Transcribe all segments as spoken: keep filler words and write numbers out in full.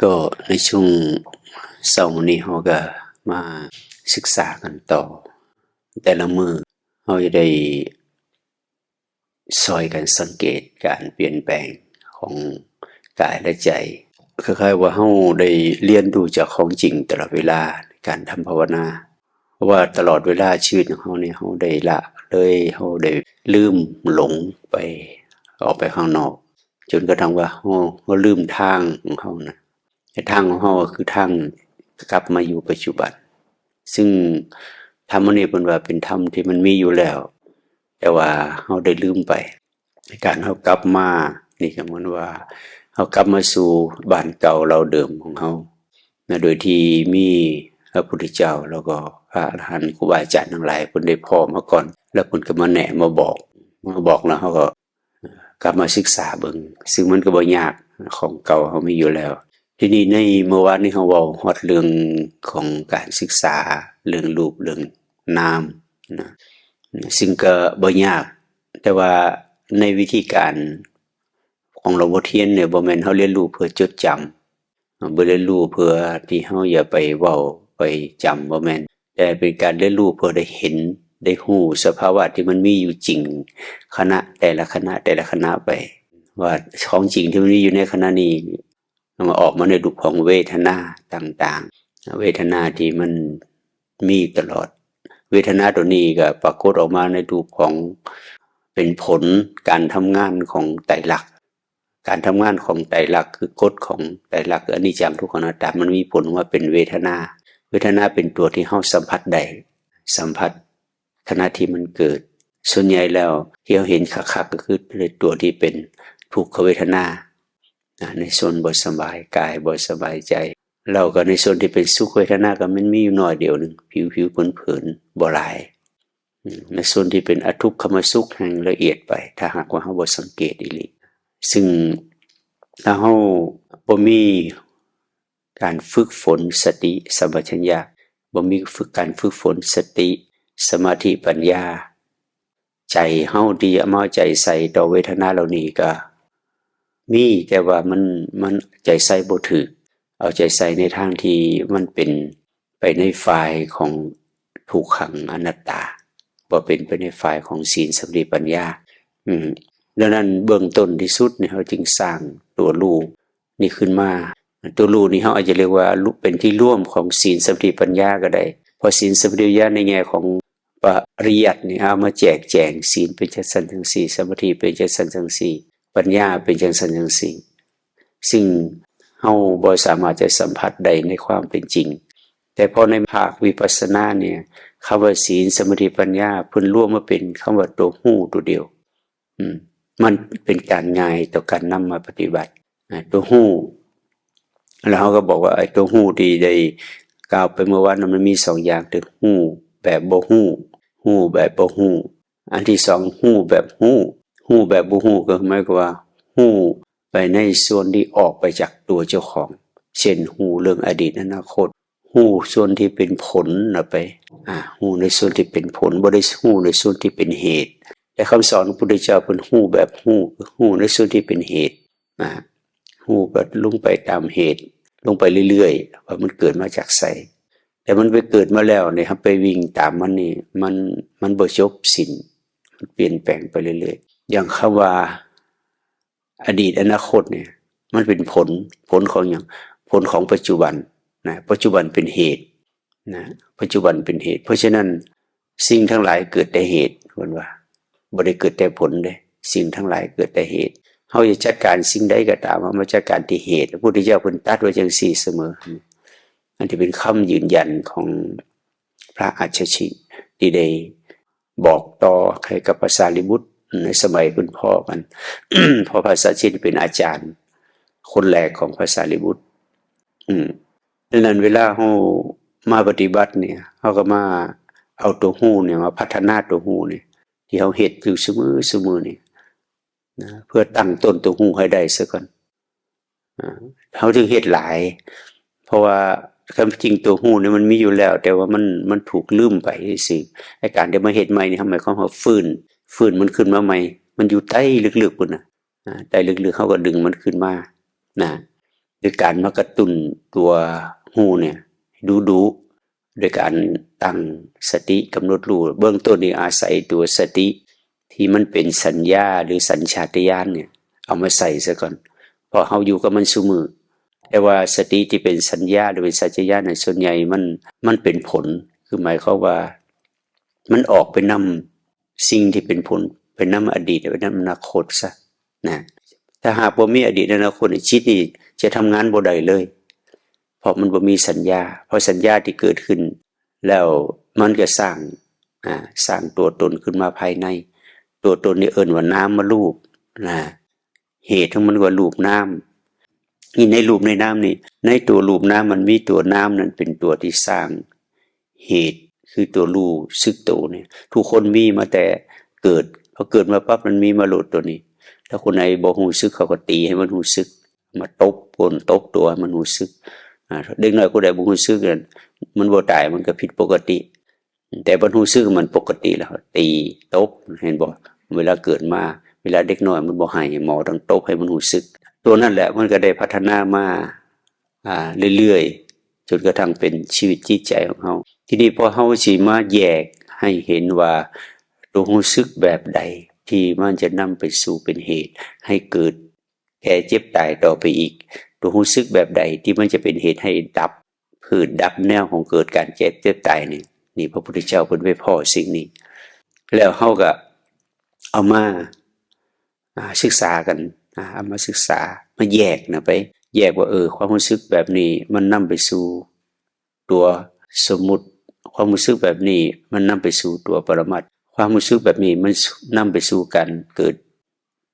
ก็ในช่วงเช้านี้เราก็มาศึกษากันต่อ แต่ละมื้อเราจะได้ซอยกันสังเกตการเปลี่ยนแปลงของกายและใจ คล้ายๆว่าเราได้เรียนรู้จากของจริงตลอดเวลาในการทำภาวนา เพราะว่าตลอดเวลาชีวิตของเราเนี่ยเราได้ละเลย เราได้ลืมหลงไปออกไปข้างนอก จนกระทั่งว่าเราเราลืมทางของเรานะ แต่ทางของเราก็คือทางกลับมาอยู่ปัจจุบัน ซึ่งธรรมอันนี้เพิ่นว่าเป็นธรรมที่มันมีอยู่แล้ว แต่ว่าเราได้ลืมไป การเรากลับมานี่ก็เหมือนว่าเรากลับมาสู่บ้านเก่าเราเดิมของเรานะ โดยที่มีพระพุทธเจ้าแล้วก็พระอรหันต์ครูบาอาจารย์ทั้งหลายเพิ่นได้พ้อมาก่อน แล้วเพิ่นก็มาแนะมาบอก มาบอกแล้วเราก็กลับมาศึกษาเบิ่ง ซึ่งมันก็บ่ยาก ของเก่าเรามีอยู่แล้ว ทีนี้ในเมื่อวานนี้เราเว้าฮอดเรื่องของการศึกษา เรื่องรูปเรื่องนามนะ ซึ่งก็บ่ยาก แต่ว่าในวิธีการของหลวงพ่อเทียนเนี่ย บ่แม่นเราเรียนรู้เพื่อจดจำ บ่เรียนรู้เพื่อที่เราอย่าไปเว้าไปจำ บ่แม่น แต่เป็นการเรียนรู้เพื่อได้เห็น ได้รู้สภาวะที่มันมีอยู่จริง ขณะแต่ละขณะแต่ละขณะไป ว่าของจริงที่มันมีอยู่ในขณะนี้ มันออกมาในรูปของเวทนาต่างๆ เวทนาที่มันมีตลอด เวทนาตัวนี้ก็ปรากฏออกมาในรูปของเป็นผลการทำงานของไตรลักษณ์ การทำงานของไตรลักษณ์คือกฎของไตรลักษณ์คืออนิจจังทุกขังอนัตตา มันมีผลออกมาเป็นเวทนา เวทนาเป็นตัวที่เราสัมผัสได้ สัมผัสขณะที่มันเกิด ส่วนใหญ่แล้วที่เราเห็นคักๆก็คือตัวที่เป็นทุกขเวทนานะ ในส่วนบ่สบายกายบ่สบายใจ แล้วก็ในส่วนที่เป็นสุขเวทนาก็มันมีอยู่น้อยเดียวหนึ่ง ผิวๆ เผินๆ บ่หลาย อืม ในส่วนที่เป็นอทุกขมสุขแห่งละเอียดไป ถ้าหากว่าเราบ่สังเกตอีหลี ซึ่งถ้าเราบ่มีการฝึกฝนสติสัมปชัญญะ บ่มีฝึกการฝึกฝนสติ สมาธิ ปัญญา ใจเราที่เอามาใจใส่ต่อเวทนาเหล่านี้ก็มี แต่ว่ามัน มันใจใส่บ่ถูก เอาใจใส่ในทางที่มันเป็นไปในฝ่ายของทุกขังอนัตตา บ่เป็นไปในฝ่ายของศีลสมาธิปัญญา อืม ดังนั้นเบื้องต้นที่สุดนี่เราจึงสร้างตัวรู้นี่ขึ้นมา ตัวรู้นี่เราอาจจะเรียกว่าเป็นที่รวมของศีลสมาธิปัญญาก็ได้ เพราะศีลสมาธิปัญญาในแง่ของปริยัตินี่เอามาแจกแจง ศีลเป็นจังซั่นจังซี่ สมาธิเป็นจังซั่นจังซี่ ปัญญาเป็นจังซั่นจังซี่ ซึ่งเราบ่สามารถจะสัมผัสได้ในความเป็นจริง แต่พอในภาควิปัสสนาเนี่ย คำว่าศีลสมาธิปัญญาเพิ่นรวมมาเป็นคำว่าตัวรู้ตัวเดียว อืม มันเป็นการง่ายต่อการนำมาปฏิบัติ อ่า ตัวรู้ แล้วเราก็บอกว่าไอ้ตัวรู้ที่ได้กล่าวไปเมื่อวานนั้นมันมีสองอย่าง คือรู้แบบบ่รู้ รู้แบบบ่รู้ อันที่สองรู้แบบรู้ รู้แบบบ่รู้ก็หมายความว่ารู้ไปในส่วนที่ออกไปจากตัวเจ้าของ เช่นรู้เรื่องอดีตอนาคต รู้ส่วนที่เป็นผลนะไป อ่า รู้ในส่วนที่เป็นผล บ่ได้รู้ในส่วนที่เป็นเหตุ แต่คำสอนของพระพุทธเจ้าเพิ่นรู้แบบรู้ คือรู้ในส่วนที่เป็นเหตุนะ รู้แบบลงไปตามเหตุ ลงไปเรื่อยๆ ว่ามันเกิดมาจากไส แต่มันไปเกิดมาแล้วเนี่ย เราไปวิ่งตามมันนี่ มัน มันบ่จบสิ้น มันเปลี่ยนแปลงไปเรื่อยๆ อย่างคำว่า อดีตอนาคตเนี่ย มันเป็นผล ผลของหยัง ผลของปัจจุบันนะ ปัจจุบันเป็นเหตุนะ ปัจจุบันเป็นเหตุ เพราะฉะนั้นสิ่งทั้งหลายเกิดแต่เหตุ เพิ่นว่า บ่ได้เกิดแต่ผลเด้ สิ่งทั้งหลายเกิดแต่เหตุ เฮาจะจัดการสิ่งใดก็ตาม เฮามาจัดการที่เหตุ พระพุทธเจ้าเพิ่นตรัสไว้จังซี่เสมอ อันที่เป็นคำยืนยันของพระอัจฉริยะที่ได้บอกต่อให้กับพระสารีบุตรในสมัยเพิ่นพ้อกัน เพราะพระสัชชินเป็นอาจารย์คนแรกของพระสารีบุตร อืม ดังนั้นเวลาเรามาปฏิบัติเนี่ย เราก็มาเอาตัวรู้เนี่ยมาพัฒนาตัวรู้เนี่ย ที่เราเฮ็ดอยู่ซุมื้อซุมื้อนี่นะ เพื่อตั้งต้นตัวรู้ให้ได้ซะก่อน อ่า เราจึงเฮ็ดหลาย เพราะว่าความจริงตัวรู้เนี่ยมันมีอยู่แล้ว แต่ว่ามัน มันถูกลืมไปซื่อๆ ไอ้การที่มาเฮ็ดใหม่นี่ หมายความว่าฟื้น ฟื้นมันขึ้นมาใหม่ มันอยู่ใต้ลึกๆ พุ้นน่ะ อ่า ใต้ลึกๆ เราก็ดึงมันขึ้นมา นะ ด้วยการมากระตุ้นตัวฮู้เนี่ย ดูดู โดยการตั้งสติกำหนดรู้ เบื้องต้นนี่อาศัยตัวสติที่มันเป็นสัญญาหรือสัญชาตญาณเนี่ย เอามาใส่ซะก่อน เพราะเฮาอยู่กับมันซุมื้อ แต่ว่าสติที่เป็นสัญญาหรือเป็นสัญชาตญาณน่ะ ส่วนใหญ่มัน มันเป็นผล คือหมายความว่า มันออกไปนำสิ่งที่เป็นผล ไปนำอดีต ไปนำอนาคตซะนะ ถ้าหากบ่มีอดีตอนาคตนี่ จิตนี่จะทำงานบ่ได้เลย เพราะมันบ่มีสัญญา เพราะสัญญาที่เกิดขึ้น แล้วมันก็สร้าง อ่า สร้างตัวตนขึ้นมาภายใน ตัวตนนี่เอิ้นว่านามรูปนะ เหตุของมันก็รูปนาม นี่ในรูปในนามนี่ ในตัวรูปนามมันมีตัวนามนั่นเป็นตัวที่สร้างเหตุ คือตัวรู้สึกตัวเนี่ย ทุกคนมีมาแต่เกิด พอเกิดมาปั๊บมันมีมาโลดตัวนี้ ถ้าคนไหนบ่รู้สึกเขาก็ตีให้มันรู้สึก มาตบก้นตบตัวให้มันรู้สึก อ่า เด็กน้อยคนใดบ่รู้สึกนั่น มันบ่ตาย มันก็ผิดปกติ แต่มันรู้สึกมันปกติแล้ว ตีตบ เห็นบ่ เวลาเกิดมา เวลาเด็กน้อยมันบ่ไห้ หมอต้องตบให้มันรู้สึก ตัวนั่นแหละมันก็ได้พัฒนามา อ่า เรื่อยๆ จนกระทั่งเป็นชีวิตจิตใจของเฮา ทีนี้พอเฮาสิมาแยกให้เห็นว่า ตัวรู้สึกแบบใดที่มันจะนำไปสู่เป็นเหตุให้เกิดแก่เจ็บตายต่อไปอีก ตัวรู้สึกแบบใดที่มันจะเป็นเหตุให้ดับ พืชดับแนวของเกิดการเจ็บ เจ็บตายนี่ นี่พระพุทธเจ้าเพิ่นไปพ้อสิ่งนี้ แล้วเฮาก็เอามา อ่า ศึกษากัน อ่า เอามาศึกษา มาแยกนะไป แยกว่า เออ ความรู้สึกแบบนี้มันนำไปสู่ตัวสมมุติ ความรู้สึกแบบนี้มันนำไปสู่ตัวปรมัตถ์ ความรู้สึกแบบนี้มันนำไปสู่การเกิด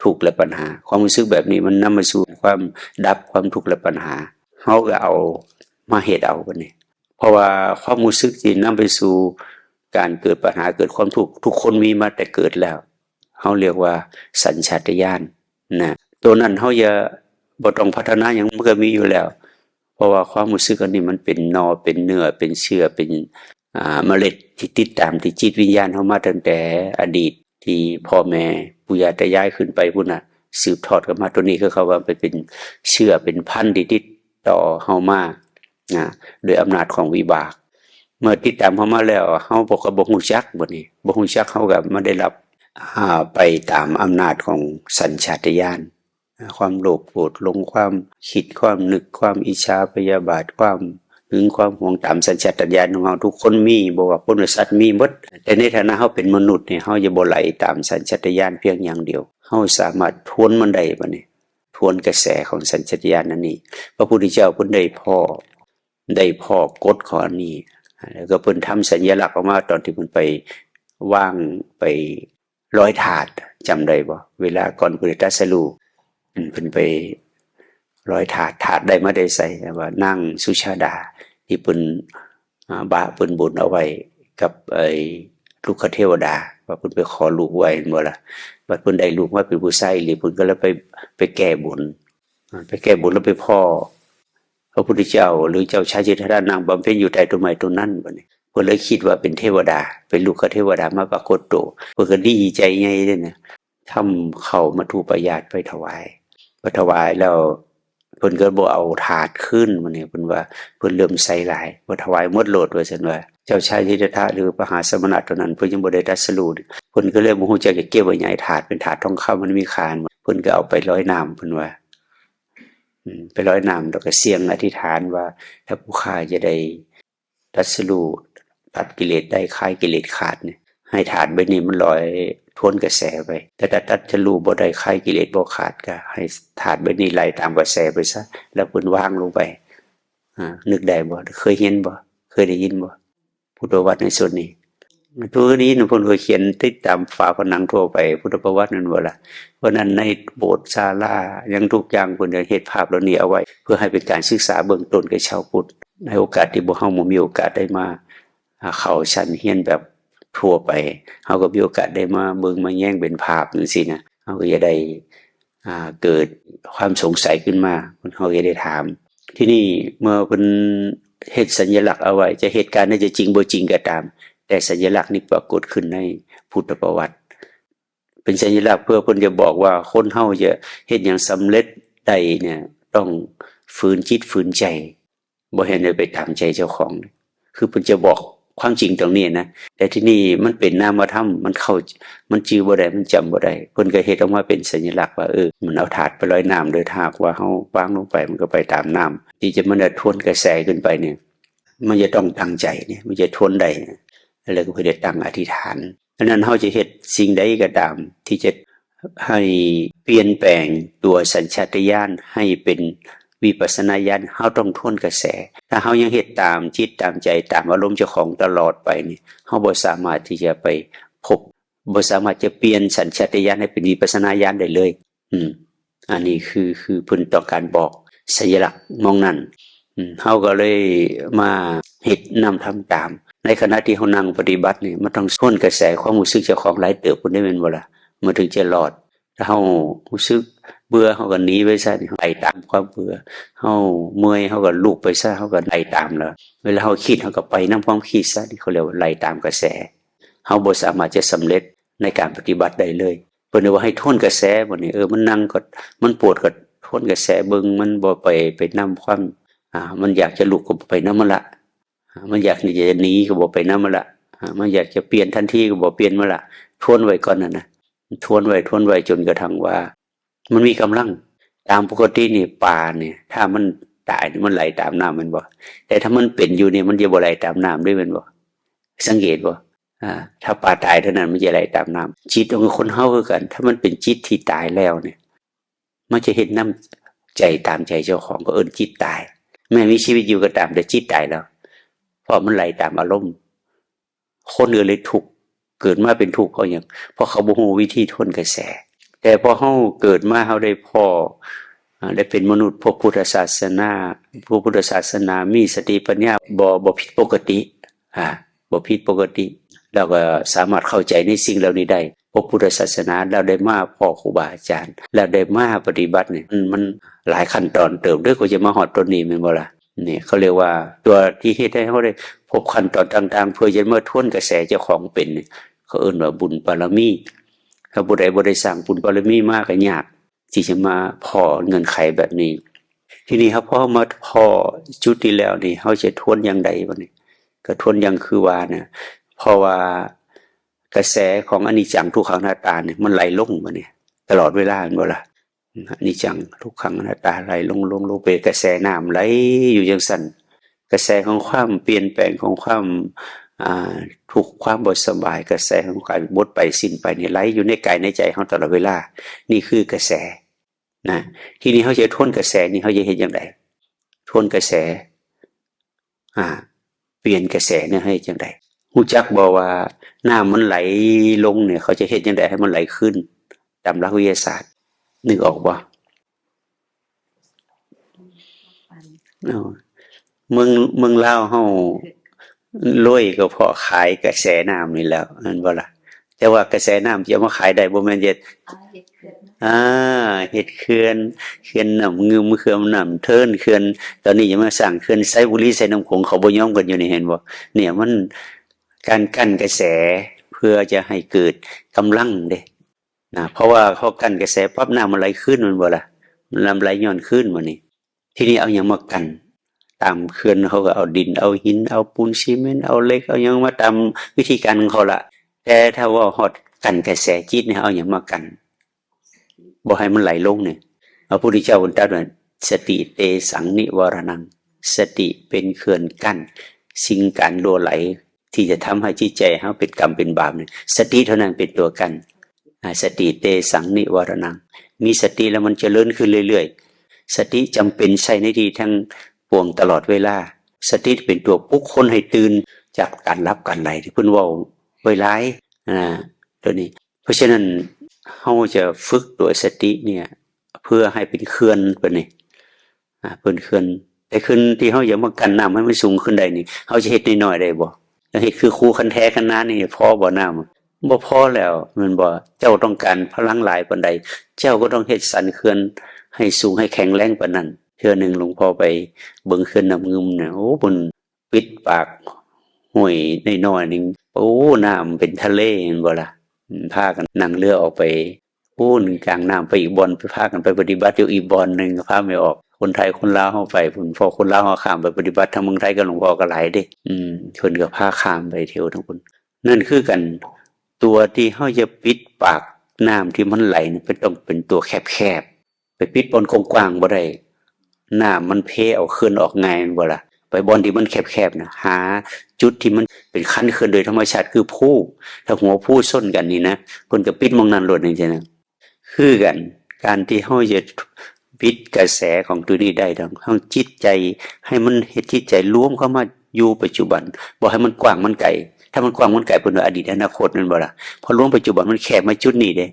ทุกข์และปัญหา ความรู้สึกแบบนี้มันนำไปสู่ความดับความทุกข์และปัญหา เฮาก็เอามาเฮ็ดเอาบัดนี้ เพราะว่าความรู้สึกที่นำไปสู่การเกิดปัญหา เกิดความทุกข์ ทุกคนมีมาแต่เกิดแล้ว เฮาเรียกว่าสัญชาตญาณนะ ตัวนั้นเฮาอย่า บ่ต้องพัฒนาหยัง มันก็มีอยู่แล้ว เพราะว่าความรู้สึกอันนี้มันเป็นหน่อ เป็นเนื้อ เป็นเชื้อ เป็น อ่า เมล็ดที่ติดตามที่จิตวิญญาณเฮามาตั้งแต่อดีต ที่พ่อแม่ปู่ย่าตายายขึ้นไปพุ้นน่ะ สืบทอดกันมา ตัวนี้คือเขาว่าไปเป็นเชื้อเป็นพันธุ์ที่ติดต่อเฮามานะ โดยอำนาจของวิบาก เมื่อติดตามเฮามาแล้ว เฮาบ่ ก็บ่ฮู้จักบัดนี้ บ่ฮู้จัก เฮาก็มาได้รับ อ่า ไปตามอำนาจของสัญชาตญาณ ความโลภโกรธหลง ความคิด ความนึก ความอิจฉาพยาบาท ความหึง ความหวง ตามสัญชาตญาณของเฮา ทุกคนมี บ่ว่าคนหรือสัตว์มีหมด แต่ในฐานะเฮาเป็นมนุษย์นี่ เฮาอย่าบ่ไหลตามสัญชาตญาณเพียงอย่างเดียว เฮาสามารถทวนมันได้บัดนี้ ทวนกระแสของสัญชาตญาณอันนี้ พระพุทธเจ้าเพิ่นได้พ้อ ได้พ้อกฎข้อนี้ แล้วก็เพิ่นทำสัญลักษณ์ออกมาตอนที่เพิ่นไปวาง ไปลอยธาตุ จำได้บ่ เวลาก่อนเพิ่นตรัสรู้ อืม เพิ่นไปลอยธาตุ ธาตุได้มาแต่ไส ว่านางสุชาดา ที่เพิ่น อ่า บะเพิ่นบนเอาไว้กับไอ้รุกขเทวดา ว่าเพิ่นไปขอลูกไว้ เห็นบ่ล่ะ บัดเพิ่นได้ลูกมาเป็นผู้ชายอีหลี เพิ่นก็เลยไป ไปแก้บน อ่า ไปแก้บนแล้วไปพ้อพระพุทธเจ้า หรือเจ้าชายสิทธัตถะนั่งบำเพ็ญอยู่ใต้ต้นไม้ต้นนั้นบัดนี้ เพิ่นเลยคิดว่าเป็นเทวดา เป็นรุกขเทวดามาปรากฏตัว เพิ่นก็ดีใจใหญ่เลยนะ ทำข้าวมัทธุปายาตไปถวาย พอถวายแล้ว เพิ่นก็บ่เอาธาตุคืนบัดนี้ เพิ่นว่าเพิ่นเลื่อมใสหลาย บ่ถวายหมดโลด ว่าซั่นว่า เจ้าชายสิทธัตถะหรือมหาสมณะตอนนั้น เพิ่นยังบ่ได้ตรัสรู้ เพิ่นก็เลยบ่ฮู้จักจะเก็บไว้หยัง ธาตุเป็นธาตุทองคำมันมีค่า เพิ่นก็เอาไปลอยน้ำ เพิ่นว่า อืม ไปลอยน้ำแล้วก็เสี่ยงอธิษฐานว่า ถ้าผู้ข้าจะได้ตรัสรู้ ตัดกิเลสได้ คลายกิเลสขาดเนี่ย ให้ธาตุใบนี้มันลอยทวนกระแสไป แต่ถ้าตัดจะรู้บ่ได้ คลายกิเลสบ่ขาด ก็ให้ธาตุใบนี้ไหลตามกระแสไปซะ แล้วเพิ่นวางลงไป อ่า นึกได้บ่ เคยเห็นบ่ เคยได้ยินบ่ พุทธประวัติในส่วนนี้ ทุกวันนี้เพิ่นก็เขียนติดตามฝาผนังทั่วไป พุทธประวัตินั่นบ่ล่ะ เพราะนั้นในโบสถ์ศาลาหยังทุกอย่างเพิ่นจะเฮ็ดภาพเหล่านี้เอาไว้ เพื่อให้เป็นการศึกษาเบื้องต้นแก่ชาวพุทธ ในโอกาสที่พวกเฮาบ่มีโอกาสได้มา อ่า เข้าชั้นเรียนแบบทั่วไป เฮาก็มีโอกาสได้มาเบิ่งมาแยงเป็นภาพจังซี่นะ เฮาก็จะได้ อ่า เกิดความสงสัยขึ้นมา เฮาก็จะได้ถาม ทีนี้เมื่อเพิ่นเฮ็ดสัญลักษณ์เอาไว้ จะเหตุการณ์นั้นจะจริงบ่จริงก็ตาม แต่สัญลักษณ์นี้ปรากฏขึ้นในพุทธประวัติ เป็นสัญลักษณ์เพื่อเพิ่นจะบอกว่าคนเฮาจะเฮ็ดหยังสำเร็จได้เนี่ย ต้อง ฝืนจิตฝืนใจ บ่ให้ได้ไปตามใจเจ้าของ คือเพิ่นจะบอกความจริงตรงนี้นะ แต่ที่นี่มันเป็นนามธรรม มันเข้า มันจื่อบ่ได้ มันจำบ่ได้ เพิ่นก็เฮ็ดออกมาเป็นสัญลักษณ์ว่า เออ มันเอาถาดไปลอยน้ำ โดยถ้าหากว่าเฮาวางลงไป มันก็ไปตามน้ำ ที่จะมันจะทวนกระแสขึ้นไปเนี่ย มันจะต้องตั้งใจเนี่ย มันจะทวนได้นะ แล้วก็เพิ่นได้ตั้งอธิษฐาน อันนั้นเฮาจะเฮ็ดสิ่งใดก็ตาม ที่จะให้เปลี่ยนแปลงตัวสัญชาตญาณให้เป็นวิปัสสนาญาณ เฮาต้องทวนกระแส ถ้าเฮายังเฮ็ดตามจิตตามใจ ตามอารมณ์เจ้าของตลอดไปนี่ เฮาบ่สามารถที่จะไปพบ บ่สามารถจะเปลี่ยนสัญชาตญาณให้เป็นวิปัสสนาญาณได้เลย อืม อันนี้คือ คือเพิ่นต้องการบอกสัญลักษณ์หม่องนั้น อืม เฮาก็เลยมาเฮ็ดนำทำตาม ในขณะที่เฮานั่งปฏิบัตินี่ มันต้องทวนกระแสความรู้สึกเจ้าของหลายเติบพุ้นเด้ แม่นบ่ล่ะ มันถึงจะรอด ถ้าเฮารู้สึกเบื่อ เฮาก็หนีไปซะนี่ ไปตามความเบื่อ เฮาเมื่อย เฮาก็ลุกไปซะ เฮาก็ไปตามแล้ว เวลาเฮาคิด เฮาก็ไปนำความคิดซะ นี่เขาเรียกว่าไหลตามกระแส เฮาบ่สามารถจะสำเร็จในการปฏิบัติได้เลย เพิ่นว่าให้ทวนกระแสบัดนี้ เออ มันนั่งก็ มันปวดก็ทวนกระแสเบิ่ง มันบ่ไป ไปนำความ อ่า มันอยากจะลุกก็บ่ไปนำมันละ อ่า มันอยากที่จะหนีก็บ่ไปนำมันละ อ่า มันอยากจะเปลี่ยนทันทีก็บ่เปลี่ยนมันละ ทวนไว้ก่อนนั่นนะ ทวนไว้ ทวนไว้จนกระทั่งว่า มันมีกำลัง ตามปกตินี่ปลาเนี่ย ถ้ามันตายนี่มันไหลตามน้ำแม่นบ่ แต่ถ้ามันเป็นอยู่นี่มันจะบ่ไหลตามน้ำเด้แม่นบ่ สังเกตบ่ อ่า ถ้าปลาตายเท่านั้นมันจะไหลตามน้ำ จิตของคนเฮาคือกัน ถ้ามันเป็นจิตที่ตายแล้วเนี่ย มันจะเฮ็ดนำใจตามใจเจ้าของ ก็เอิ้นจิตตาย แม้มีชีวิตอยู่ก็ตาม แต่จิตตายแล้ว เพราะมันไหลตามอารมณ์ คนก็เลยทุกข์ เกิดมาเป็นทุกข์เพราะหยัง เพราะเขาบ่ฮู้วิธีทวนกระแส แต่พอเฮาเกิดมาเฮาได้พ้อ อ่า ได้เป็นมนุษย์ พบพุทธศาสนา พบพุทธศาสนา มีสติปัญญา บ่ บ่ผิดปกติ อ่า บ่ผิดปกติ เราก็สามารถเข้าใจในสิ่งเหล่านี้ได้ พบพุทธศาสนา เราได้มาพ้อครูบาอาจารย์ เราได้มาปฏิบัติเนี่ย มัน มันหลายขั้นตอนเติบเด้อกว่าจะมาฮอดตรงนี้แม่นบ่ล่ะ นี่เขาเรียกว่าตัวที่เฮ็ดให้เฮาได้พบขั้นตอนต่างๆ เพื่อจะมาทวนกระแสเจ้าของเป็นนี่ เขาเอิ้นว่าบุญบารมี ถ้าผู้ใดบ่ได้สร้างบุญบารมีมาก็ยากที่จะมาพ้อเงื่อนไขแบบนี้ ทีนี้เฮาพอมาพ้อจุดนี้แล้วนี่ เฮาจะทวนอย่างใดบัดนี้ ก็ทวนอย่างคือว่าเนี่ย เพราะว่ากระแสของอนิจจังทุกขังอนัตตาเนี่ยมันไหลลงบัดนี้ ตลอดเวลาแม่นบ่ล่ะ อนิจจังทุกขังอนัตตา ไหลลง ลง ลง เป็นกระแสน้ำไหลอยู่จั่งซั้น กระแสของความเปลี่ยนแปลง ของความ อ่า ทุกข์ ความบ่สบาย กระแสของการหมดไปสิ้นไปนี่ไหลอยู่ในกายในใจเฮาตลอดเวลา นี่คือกระแส นะ ทีนี้เฮาจะทวนกระแสนี่ เฮาจะเฮ็ดจั่งใด ทวนกระแส อ่า เปลี่ยนกระแสเนี่ยให้จั่งใด ฮู้จักบ่ว่าน้ำมันไหลลงเนี่ย เขาจะเฮ็ดจั่งใดให้มันไหลขึ้น ตามหลักวิทยาศาสตร์ นึกออกบ่ เอ้า เมือง เมืองลาวเฮา รวยก็เพราะขายกระแสน้ำนี่แหล้ว แม่นบ่ล่ะ แต่ว่ากระแสน้ำที่เอามาขายได้บ่แม่นจะ อ่า เฮ็ดเขื่อน เขื่อนน้ำงึม เขื่อนน้ำเทิน เขื่อน ตอนนี้จะมาสร้างเขื่อนไซบุรี ไซน้ำโขง เขาบ่ยอมกันอยู่นี่ เห็นบ่ เนี่ยมันการกั้นกระแสเพื่อจะให้เกิดกำลังเด้ นะ เพราะว่าเขากั้นกระแสปั๊บน้ำมันไหลคืนแม่นบ่ล่ะ มันไหลย้อนคืนบัดนี้ ทีนี้เอาหยังมากั้น ตามเขื่อนเขาก็เอาดิน เอาหิน เอาปูนซีเมนต์ เอาเหล็ก เอาหยังมาตามวิธีการของเขาละ แต่ถ้าว่าฮอดกั้นกระแสจิตเนี่ย เอาหยังมากั้น บ่ให้มันไหลลงเนี่ย พระพุทธเจ้าตรัสว่า สติเตสังนิวรณัง สติเป็นเขื่อนกั้น สิ่งการรั่วไหล ที่จะทำให้จิตใจเฮาเป็นกรรมเป็นบาปเนี่ย สติเท่านั้นเป็นตัวกั้น อ่า สติเตสังนิวรณัง มีสติแล้วมันเจริญขึ้นเรื่อยๆ สติจำเป็นใช้ในที่ทั้งปวงตลอดเวลา สติเป็นตัวปลุกคนให้ตื่นจากการหลับการไหลที่เพิ่นเว้าไว้หลาย อ่า ตัวนี้ เพราะฉะนั้นเฮาจะฝึกตัวสติเนี่ย เพื่อให้เป็นเขื่อนไปนี่ อ่า เป็นเขื่อน แต่เขื่อนที่เฮาอยากมากั้นน้ำให้มันสูงขึ้นได้นี่ เฮาจะเฮ็ดน้อยๆได้บ่ จะเฮ็ดคือคูคันแท้คันนานี่พอบ่น้ำ บ่พอแล้วแม่นบ่ เจ้าต้องการพลังหลายปานใด เจ้าก็ต้องเฮ็ดสันเขื่อนให้สูงให้แข็งแรงปานนั้น เทื่อหนึ่งหลวงพ่อไปเบิ่งเขื่อนน้ำงึมเนี่ย โอ้ เพิ่นปิดปากห้วยน้อยๆหนึ่ง โอ้ น้ำเป็นทะเลแม่นบ่ล่ะ อืม พากันนั่งเรือออกไป โอ้ หนึ่งกลางน้ำไปอีกบ่อน ไปพากันไปปฏิบัติอยู่อีกบ่อนหนึ่ง พาไม่ออก คนไทยคนลาวเฮาไปพุ้น พอคนลาวเฮาข้ามไปปฏิบัติทางเมืองไทยกับหลวงพ่อก็หลายเด้ อืม เพิ่นก็พาข้ามไปเที่ยวทางพุ้น นั่นคือกัน ตัวที่เฮาจะปิดปากน้ำที่มันไหลนี่ เป็นต้องเป็นตัวแคบๆ ไปปิดบ่อนกว้างๆ บ่ได้ น้ำมันเพเอาเขื่อนออกง่ายแม่นบ่ล่ะ ไปบ่อนที่มันแคบๆ นะ หาจุดที่มันเป็นคันเขื่อนโดยธรรมชาติคือภู ถ้าหัวภูชนกันนี่นะ เพิ่นก็ปิดหม่องนั้นโลดจั่งซี้นะ คือกัน การที่เฮาจะปิดกระแสของตัวนี้ได้ ต้องเฮาจิตใจ ให้มันเฮ็ดจิตใจรวมเข้ามาอยู่ปัจจุบัน บ่ให้มันกว้างมันไกล ถ้ามันกว้างมันไกล เพิ่นว่าอดีตอนาคตแม่นบ่ล่ะ พอรวมปัจจุบันมันแคบมาจุดนี้เด้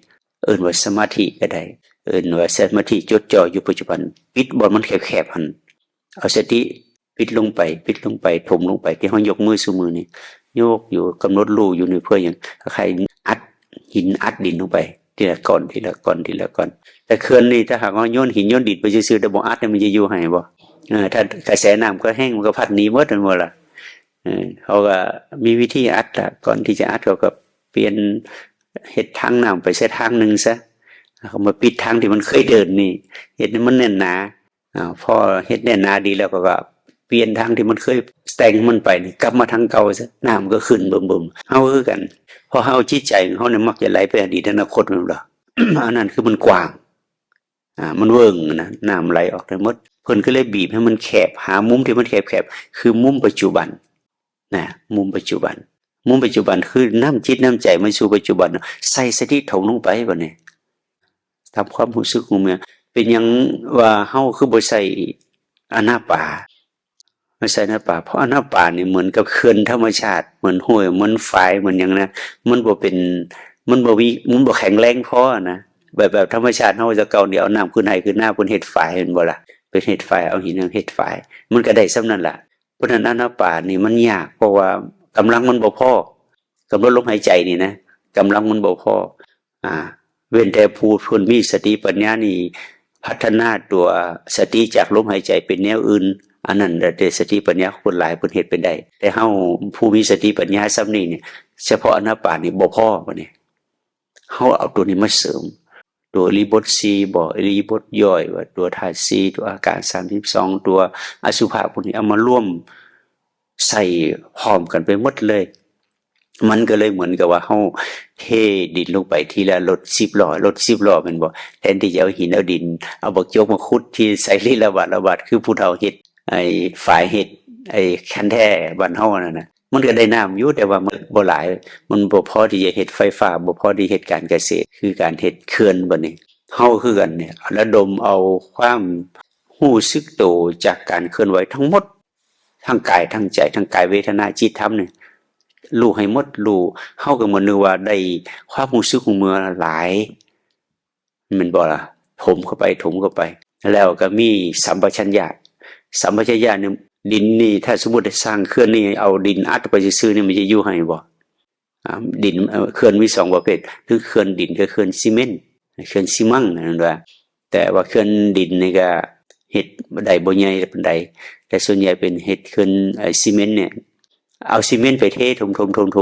เอิ้นว่าสมาธิก็ได้ เอิ้นว่าสมาธิจดจ่ออยู่ปัจจุบัน ปิดบ่อนมันแคบๆ หั่น เอาสติปิดลงไป ปิดลงไป ถมลงไป ที่เฮายกมือซุมื้อนี่ ยกอยู่ กำหนดรู้อยู่นี่เพื่อหยัง คล้ายๆ อัดหินอัดดินลงไป ทีละก้อน ทีละก้อน ทีละก้อน แต่เขื่อนนี่ถ้าหากว่าโยนหินโยนดินไปซื่อๆ แต่บ่อัดเนี่ยมันจะอยู่ให้บ่ เออ ถ้ากระแสน้ำก็แฮง มันก็พัดหนีหมดแม่นบ่ล่ะ เออ เขาก็มีวิธีอัดล่ะ ก่อนที่จะอัดเขาก็เปลี่ยน เฮ็ดทางน้ำไปเสียทางหนึ่งซะ เขามาปิดทางที่มันเคยเดินนี่ เฮ็ดให้มันแน่นหนา อ่า พอเฮ็ดแน่นหนาดีแล้วก็ ก็เปลี่ยนทางที่มันเคยแต่งมันไปนี่ กลับมาทางเก่าซะ น้ำก็ขึ้นบึมๆ เฮาคือกัน เพราะเฮาจิตใจของเฮาเนี่ยมักจะไหลไปอดีตอนาคตแม่นบ่ล่ะ อันนั้นคือมันกว้าง อ่า มันเวิ้งนะ น้ำไหลออกได้หมด เพิ่นก็เลยบีบให้มันแคบ หามุมที่มันแคบๆ คือมุมปัจจุบัน นะ มุมปัจจุบัน มุมปัจจุบันคือนำจิตนำใจมาสู่ปัจจุบัน ใส่สติถมลงไปบัดนี้ ตามความรู้สึกของเมือ เป็นหยังว่าเฮาคือบ่ใส่อานาปา บ่ใส่อานาปา เพราะอานาปานี่เหมือนกับเขื่อนธรรมชาติ เหมือนห้วย เหมือนฝาย เหมือนหยังนะ มันบ่เป็น มันบ่มี มันบ่แข็งแรงพอนะ แบบ แบบธรรมชาติเฮาแต่เก่านี่เอาน้ำขึ้นไฮ่ขึ้นนา เพิ่นเฮ็ดฝายแม่นบ่ล่ะ เพิ่นเฮ็ดฝาย เอาหินเฮ็ดฝาย มันก็ได้ส่ำนั้นล่ะ เพราะฉะนั้นอานาปานี่มันยาก เพราะว่ากำลังมันบ่พอ กำหนดลมหายใจนี่นะ กำลังมันบ่พอ อ่า เว้นแต่ผู้เพิ่นมีสติปัญญานี่ พัฒนาตัวสติจากลมหายใจเป็นแนวอื่น อันนั้นแล้วแต่สติปัญญาของคนหลายเพิ่นเฮ็ดเป็นได้ แต่เฮาผู้มีสติปัญญาส่ำนี้เนี่ย เฉพาะอานาปานนี่บ่พอบัดนี้ เฮาเอาตัวนี้มาเสริม ตัวอิริยาบถสี่บ่ อิริยาบถย่อยบ่ ตัวธาตุสี่ ตัวอาการสามสิบสอง ตัวอสุภะพวกนี้เอามารวมใส่พร้อมกันไปหมดเลย มันก็เลยเหมือนกับว่าเฮาเทดินลงไปทีละรถสิบล้อ รถสิบล้อแม่นบ่ แทนที่จะเอาหินเอาดิน เอาบักจกมาขุดที่ใส่ลิละบาทละบาท คือผู้เฒ่าเฮ็ด ไอ้ฝายเฮ็ด ไอ้คันแท้บ้านเฮานั่นน่ะ มันก็ได้น้ำอยู่ แต่ว่ามันบ่หลาย มันบ่พอที่จะเฮ็ดไฟฟ้า บ่พอที่เฮ็ดการเกษตร คือการเฮ็ดเขื่อนบัดนี้ เฮาคือกันเนี่ย ระดมเอาความรู้สึกโตจากการเคลื่อนไหวทั้งหมด ทั้งกาย ทั้งใจ ทั้งกายเวทนาจิตธรรมเนี่ย รู้ให้หมด รู้ เฮาก็เหมือนนึกว่าได้ความรู้สึกของเมือหลาย แม่นบ่ล่ะ ถมเข้าไป ถมเข้าไป แล้วก็มีสัมปชัญญะ สัมปชัญญะเนี่ย ดินนี่ ถ้าสมมุติสร้างเขื่อนนี่ เอาดินอัดไปซื่อๆ นี่มันจะอยู่ให้บ่ อ่า ดิน เอ่อ เขื่อนมีสองประเภท คือเขื่อนดินกับเขื่อนซีเมนต์ เขื่อนซีมังนั่นว่า แต่ว่าเขื่อนดินนี่ก็เฮ็ดได้บ่ใหญ่ปานใด แต่ส่วนใหญ่เป็นเฮ็ดเขื่อน ไอ้ ซีเมนต์เนี่ย เอาซีเมนต์ไปเทถ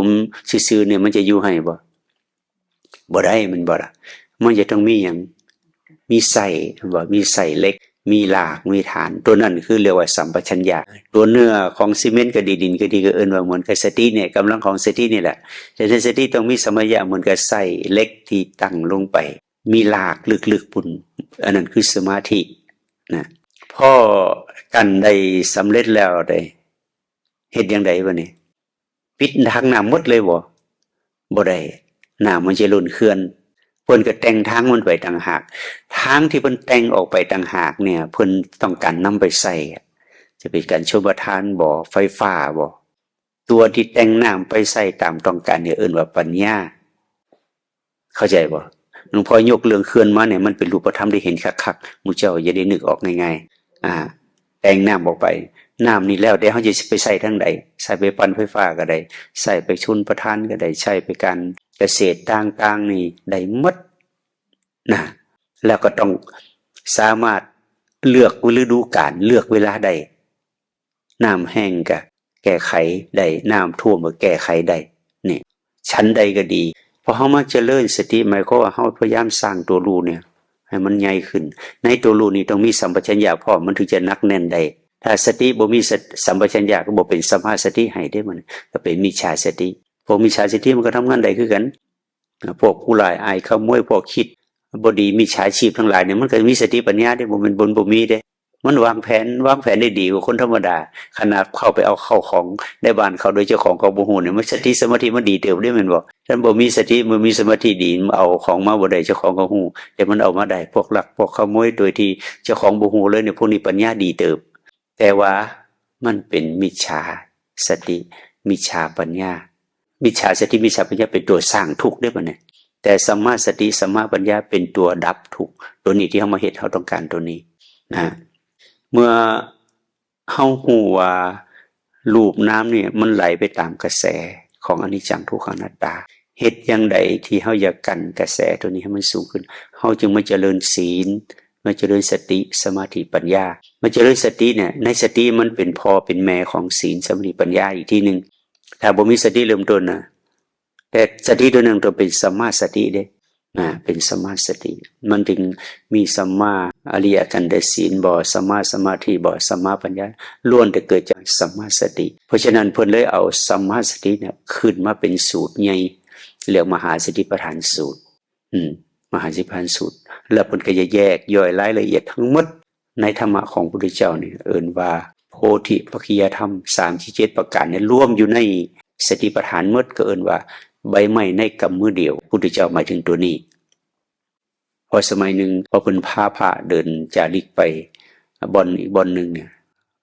มๆๆๆ ซื่อๆ เนี่ย มันจะอยู่ให้บ่ บ่ได้แม่นบ่ล่ะ มันจะต้องมีหยัง มีไส้ แม่นบ่ มีไส้เหล็ก มีราก มีฐาน ตัวนั้นคือเรียกว่าสัมปชัญญะ ตัวเนื้อของซีเมนต์ก็ดี ดินก็ดี ก็เอิ้นว่าเหมือนกับสติเนี่ย กำลังของสตินี่แหละ แต่ในสติต้องมีสัมปชัญญะเหมือนกับไส้เหล็กที่ตั้งลงไป มีรากลึกๆ พุ้น อันนั้นคือสมาธินะ พอกั้นได้สำเร็จแล้วได้ เฮ็ดจั่งใดบัดนี้ ปิดทางน้ำหมดเลยบ่ บ่ได้ น้ำมันจะล้นเขื่อน เพิ่นก็แต่งทางมันไปต่างหาก ทางที่เพิ่นแต่งออกไปต่างหากเนี่ย เพิ่นต้องการนำไปใช้อะ จะเป็นการชลประทานบ่ ไฟฟ้าบ่ ตัวที่แต่งน้ำไปใช้ตามต้องการเนี่ย เอิ้นว่าปัญญา เข้าใจบ่ หลวงพ่อยกเรื่องเขื่อนมาเนี่ย มันเป็นรูปธรรมที่เห็นคักๆ หมู่เจ้าอย่าได้นึกออกง่ายๆ อ่า แต่งน้ำออกไป น้ำนี่แล้วแต่เฮาจะไปใช้ทางใด ใช้ไปปั่นไฟฟ้าก็ได้ ใช้ไปชลประทานก็ได้ ใช้ไปการเกษตรต่างๆ นี่ได้หมดนะ แล้วก็ต้องสามารถเลือกฤดูกาล เลือกเวลาได้ น้ำแห้งก็แก้ไขได้ น้ำท่วมก็แก้ไขได้ นี่ ฉันใดก็ดี พอเฮามาเจริญสติ หมายความว่าเฮาพยายามสร้างตัวรู้เนี่ย ให้มันใหญ่ขึ้น ในตัวรู้นี่ต้องมีสัมปชัญญะพร้อม มันถึงจะหนักแน่นได้ ถ้าสติบ่มีสติ สัมปชัญญะก็บ่เป็นสัมมาสติให้เด้ มันก็เป็นมิจฉาสติ พวกมิจฉาสติมันก็ทำงานได้คือกัน พวกผู้ร้ายอายขโมย พวกคิดบ่ดี มิจฉาชีพทั้งหลายเนี่ย มันก็มีสติปัญญาเด้ บ่แม่นบ่มีเด้ มันวางแผน วางแผนได้ดีกว่าคนธรรมดา ขนาดเข้าไปเอาเข้าของในบ้านเขาโดยเจ้าของก็บ่ฮู้เนี่ย มันสติสมาธิมันดีเติบเด้ แม่นบ่ ถ้าบ่มีสติ บ่มีสมาธิดี มันเอาของมาบ่ได้ เจ้าของก็ฮู้ แต่มันเอามาได้ พวกลัก พวกขโมย โดยที่เจ้าของบ่ฮู้เลยเนี่ย พวกนี้ปัญญาดีเติบ แต่ว่ามันเป็นมิจฉาสติ มิจฉาปัญญา มิจฉาสติ มิจฉาปัญญาเป็นตัวสร้างทุกข์เด้ บัดนี้ แต่สัมมาสติ สัมมาปัญญาเป็นตัวดับทุกข์ ตัวนี้ที่เฮามาเฮ็ด เฮาต้องการตัวนี้นะ เมื่อเฮาฮู้ว่ารูปนามนี่มันไหลไปตามกระแสของอนิจจังทุกขังอนัตตา เฮ็ดจั่งใดที่เฮาอยากกันกระแสตัวนี้ให้มันสูงขึ้น เฮาจึงมาเจริญศีล มาเจริญสติ สมาธิ ปัญญา มาเจริญสติเนี่ย ในสติมันเป็นพ่อเป็นแม่ของศีล สมาธิ ปัญญาอีกทีหนึ่ง ถ้าบ่มีสติเริ่มต้นนะ แต่สติตัวหนึ่งต้องเป็นสัมมาสติเด้ นะ เป็นสัมมาสติ มันถึงมีสัมมาอริยกันตศีลบ่ สัมมาสมาธิบ่ สัมมาปัญญา ล้วนแต่เกิดจากสัมมาสติ เพราะฉะนั้นเพิ่นเลยเอาสัมมาสติเนี่ยขึ้นมาเป็นสูตรใหญ่ เรียกมหาสติปัฏฐานสูตร อืม มหาสติปัฏฐานสูตร แล้วเพิ่นก็จะแยกย่อยรายละเอียดทั้งหมดในธรรมะของพระพุทธเจ้านี่ เอิ้นว่าโพธิปักขิยธรรม สามสิบเจ็ด ประการเนี่ย รวมอยู่ในสติปัฏฐานหมด ก็เอิ้นว่าใบไม้ในกำมือเดียว พุทธเจ้าหมายถึงตัวนี้ พอสมัยหนึ่ง พอเพิ่นพาพระเดินจาริกไปบ่อนอีกบ่อนหนึ่งเนี่ย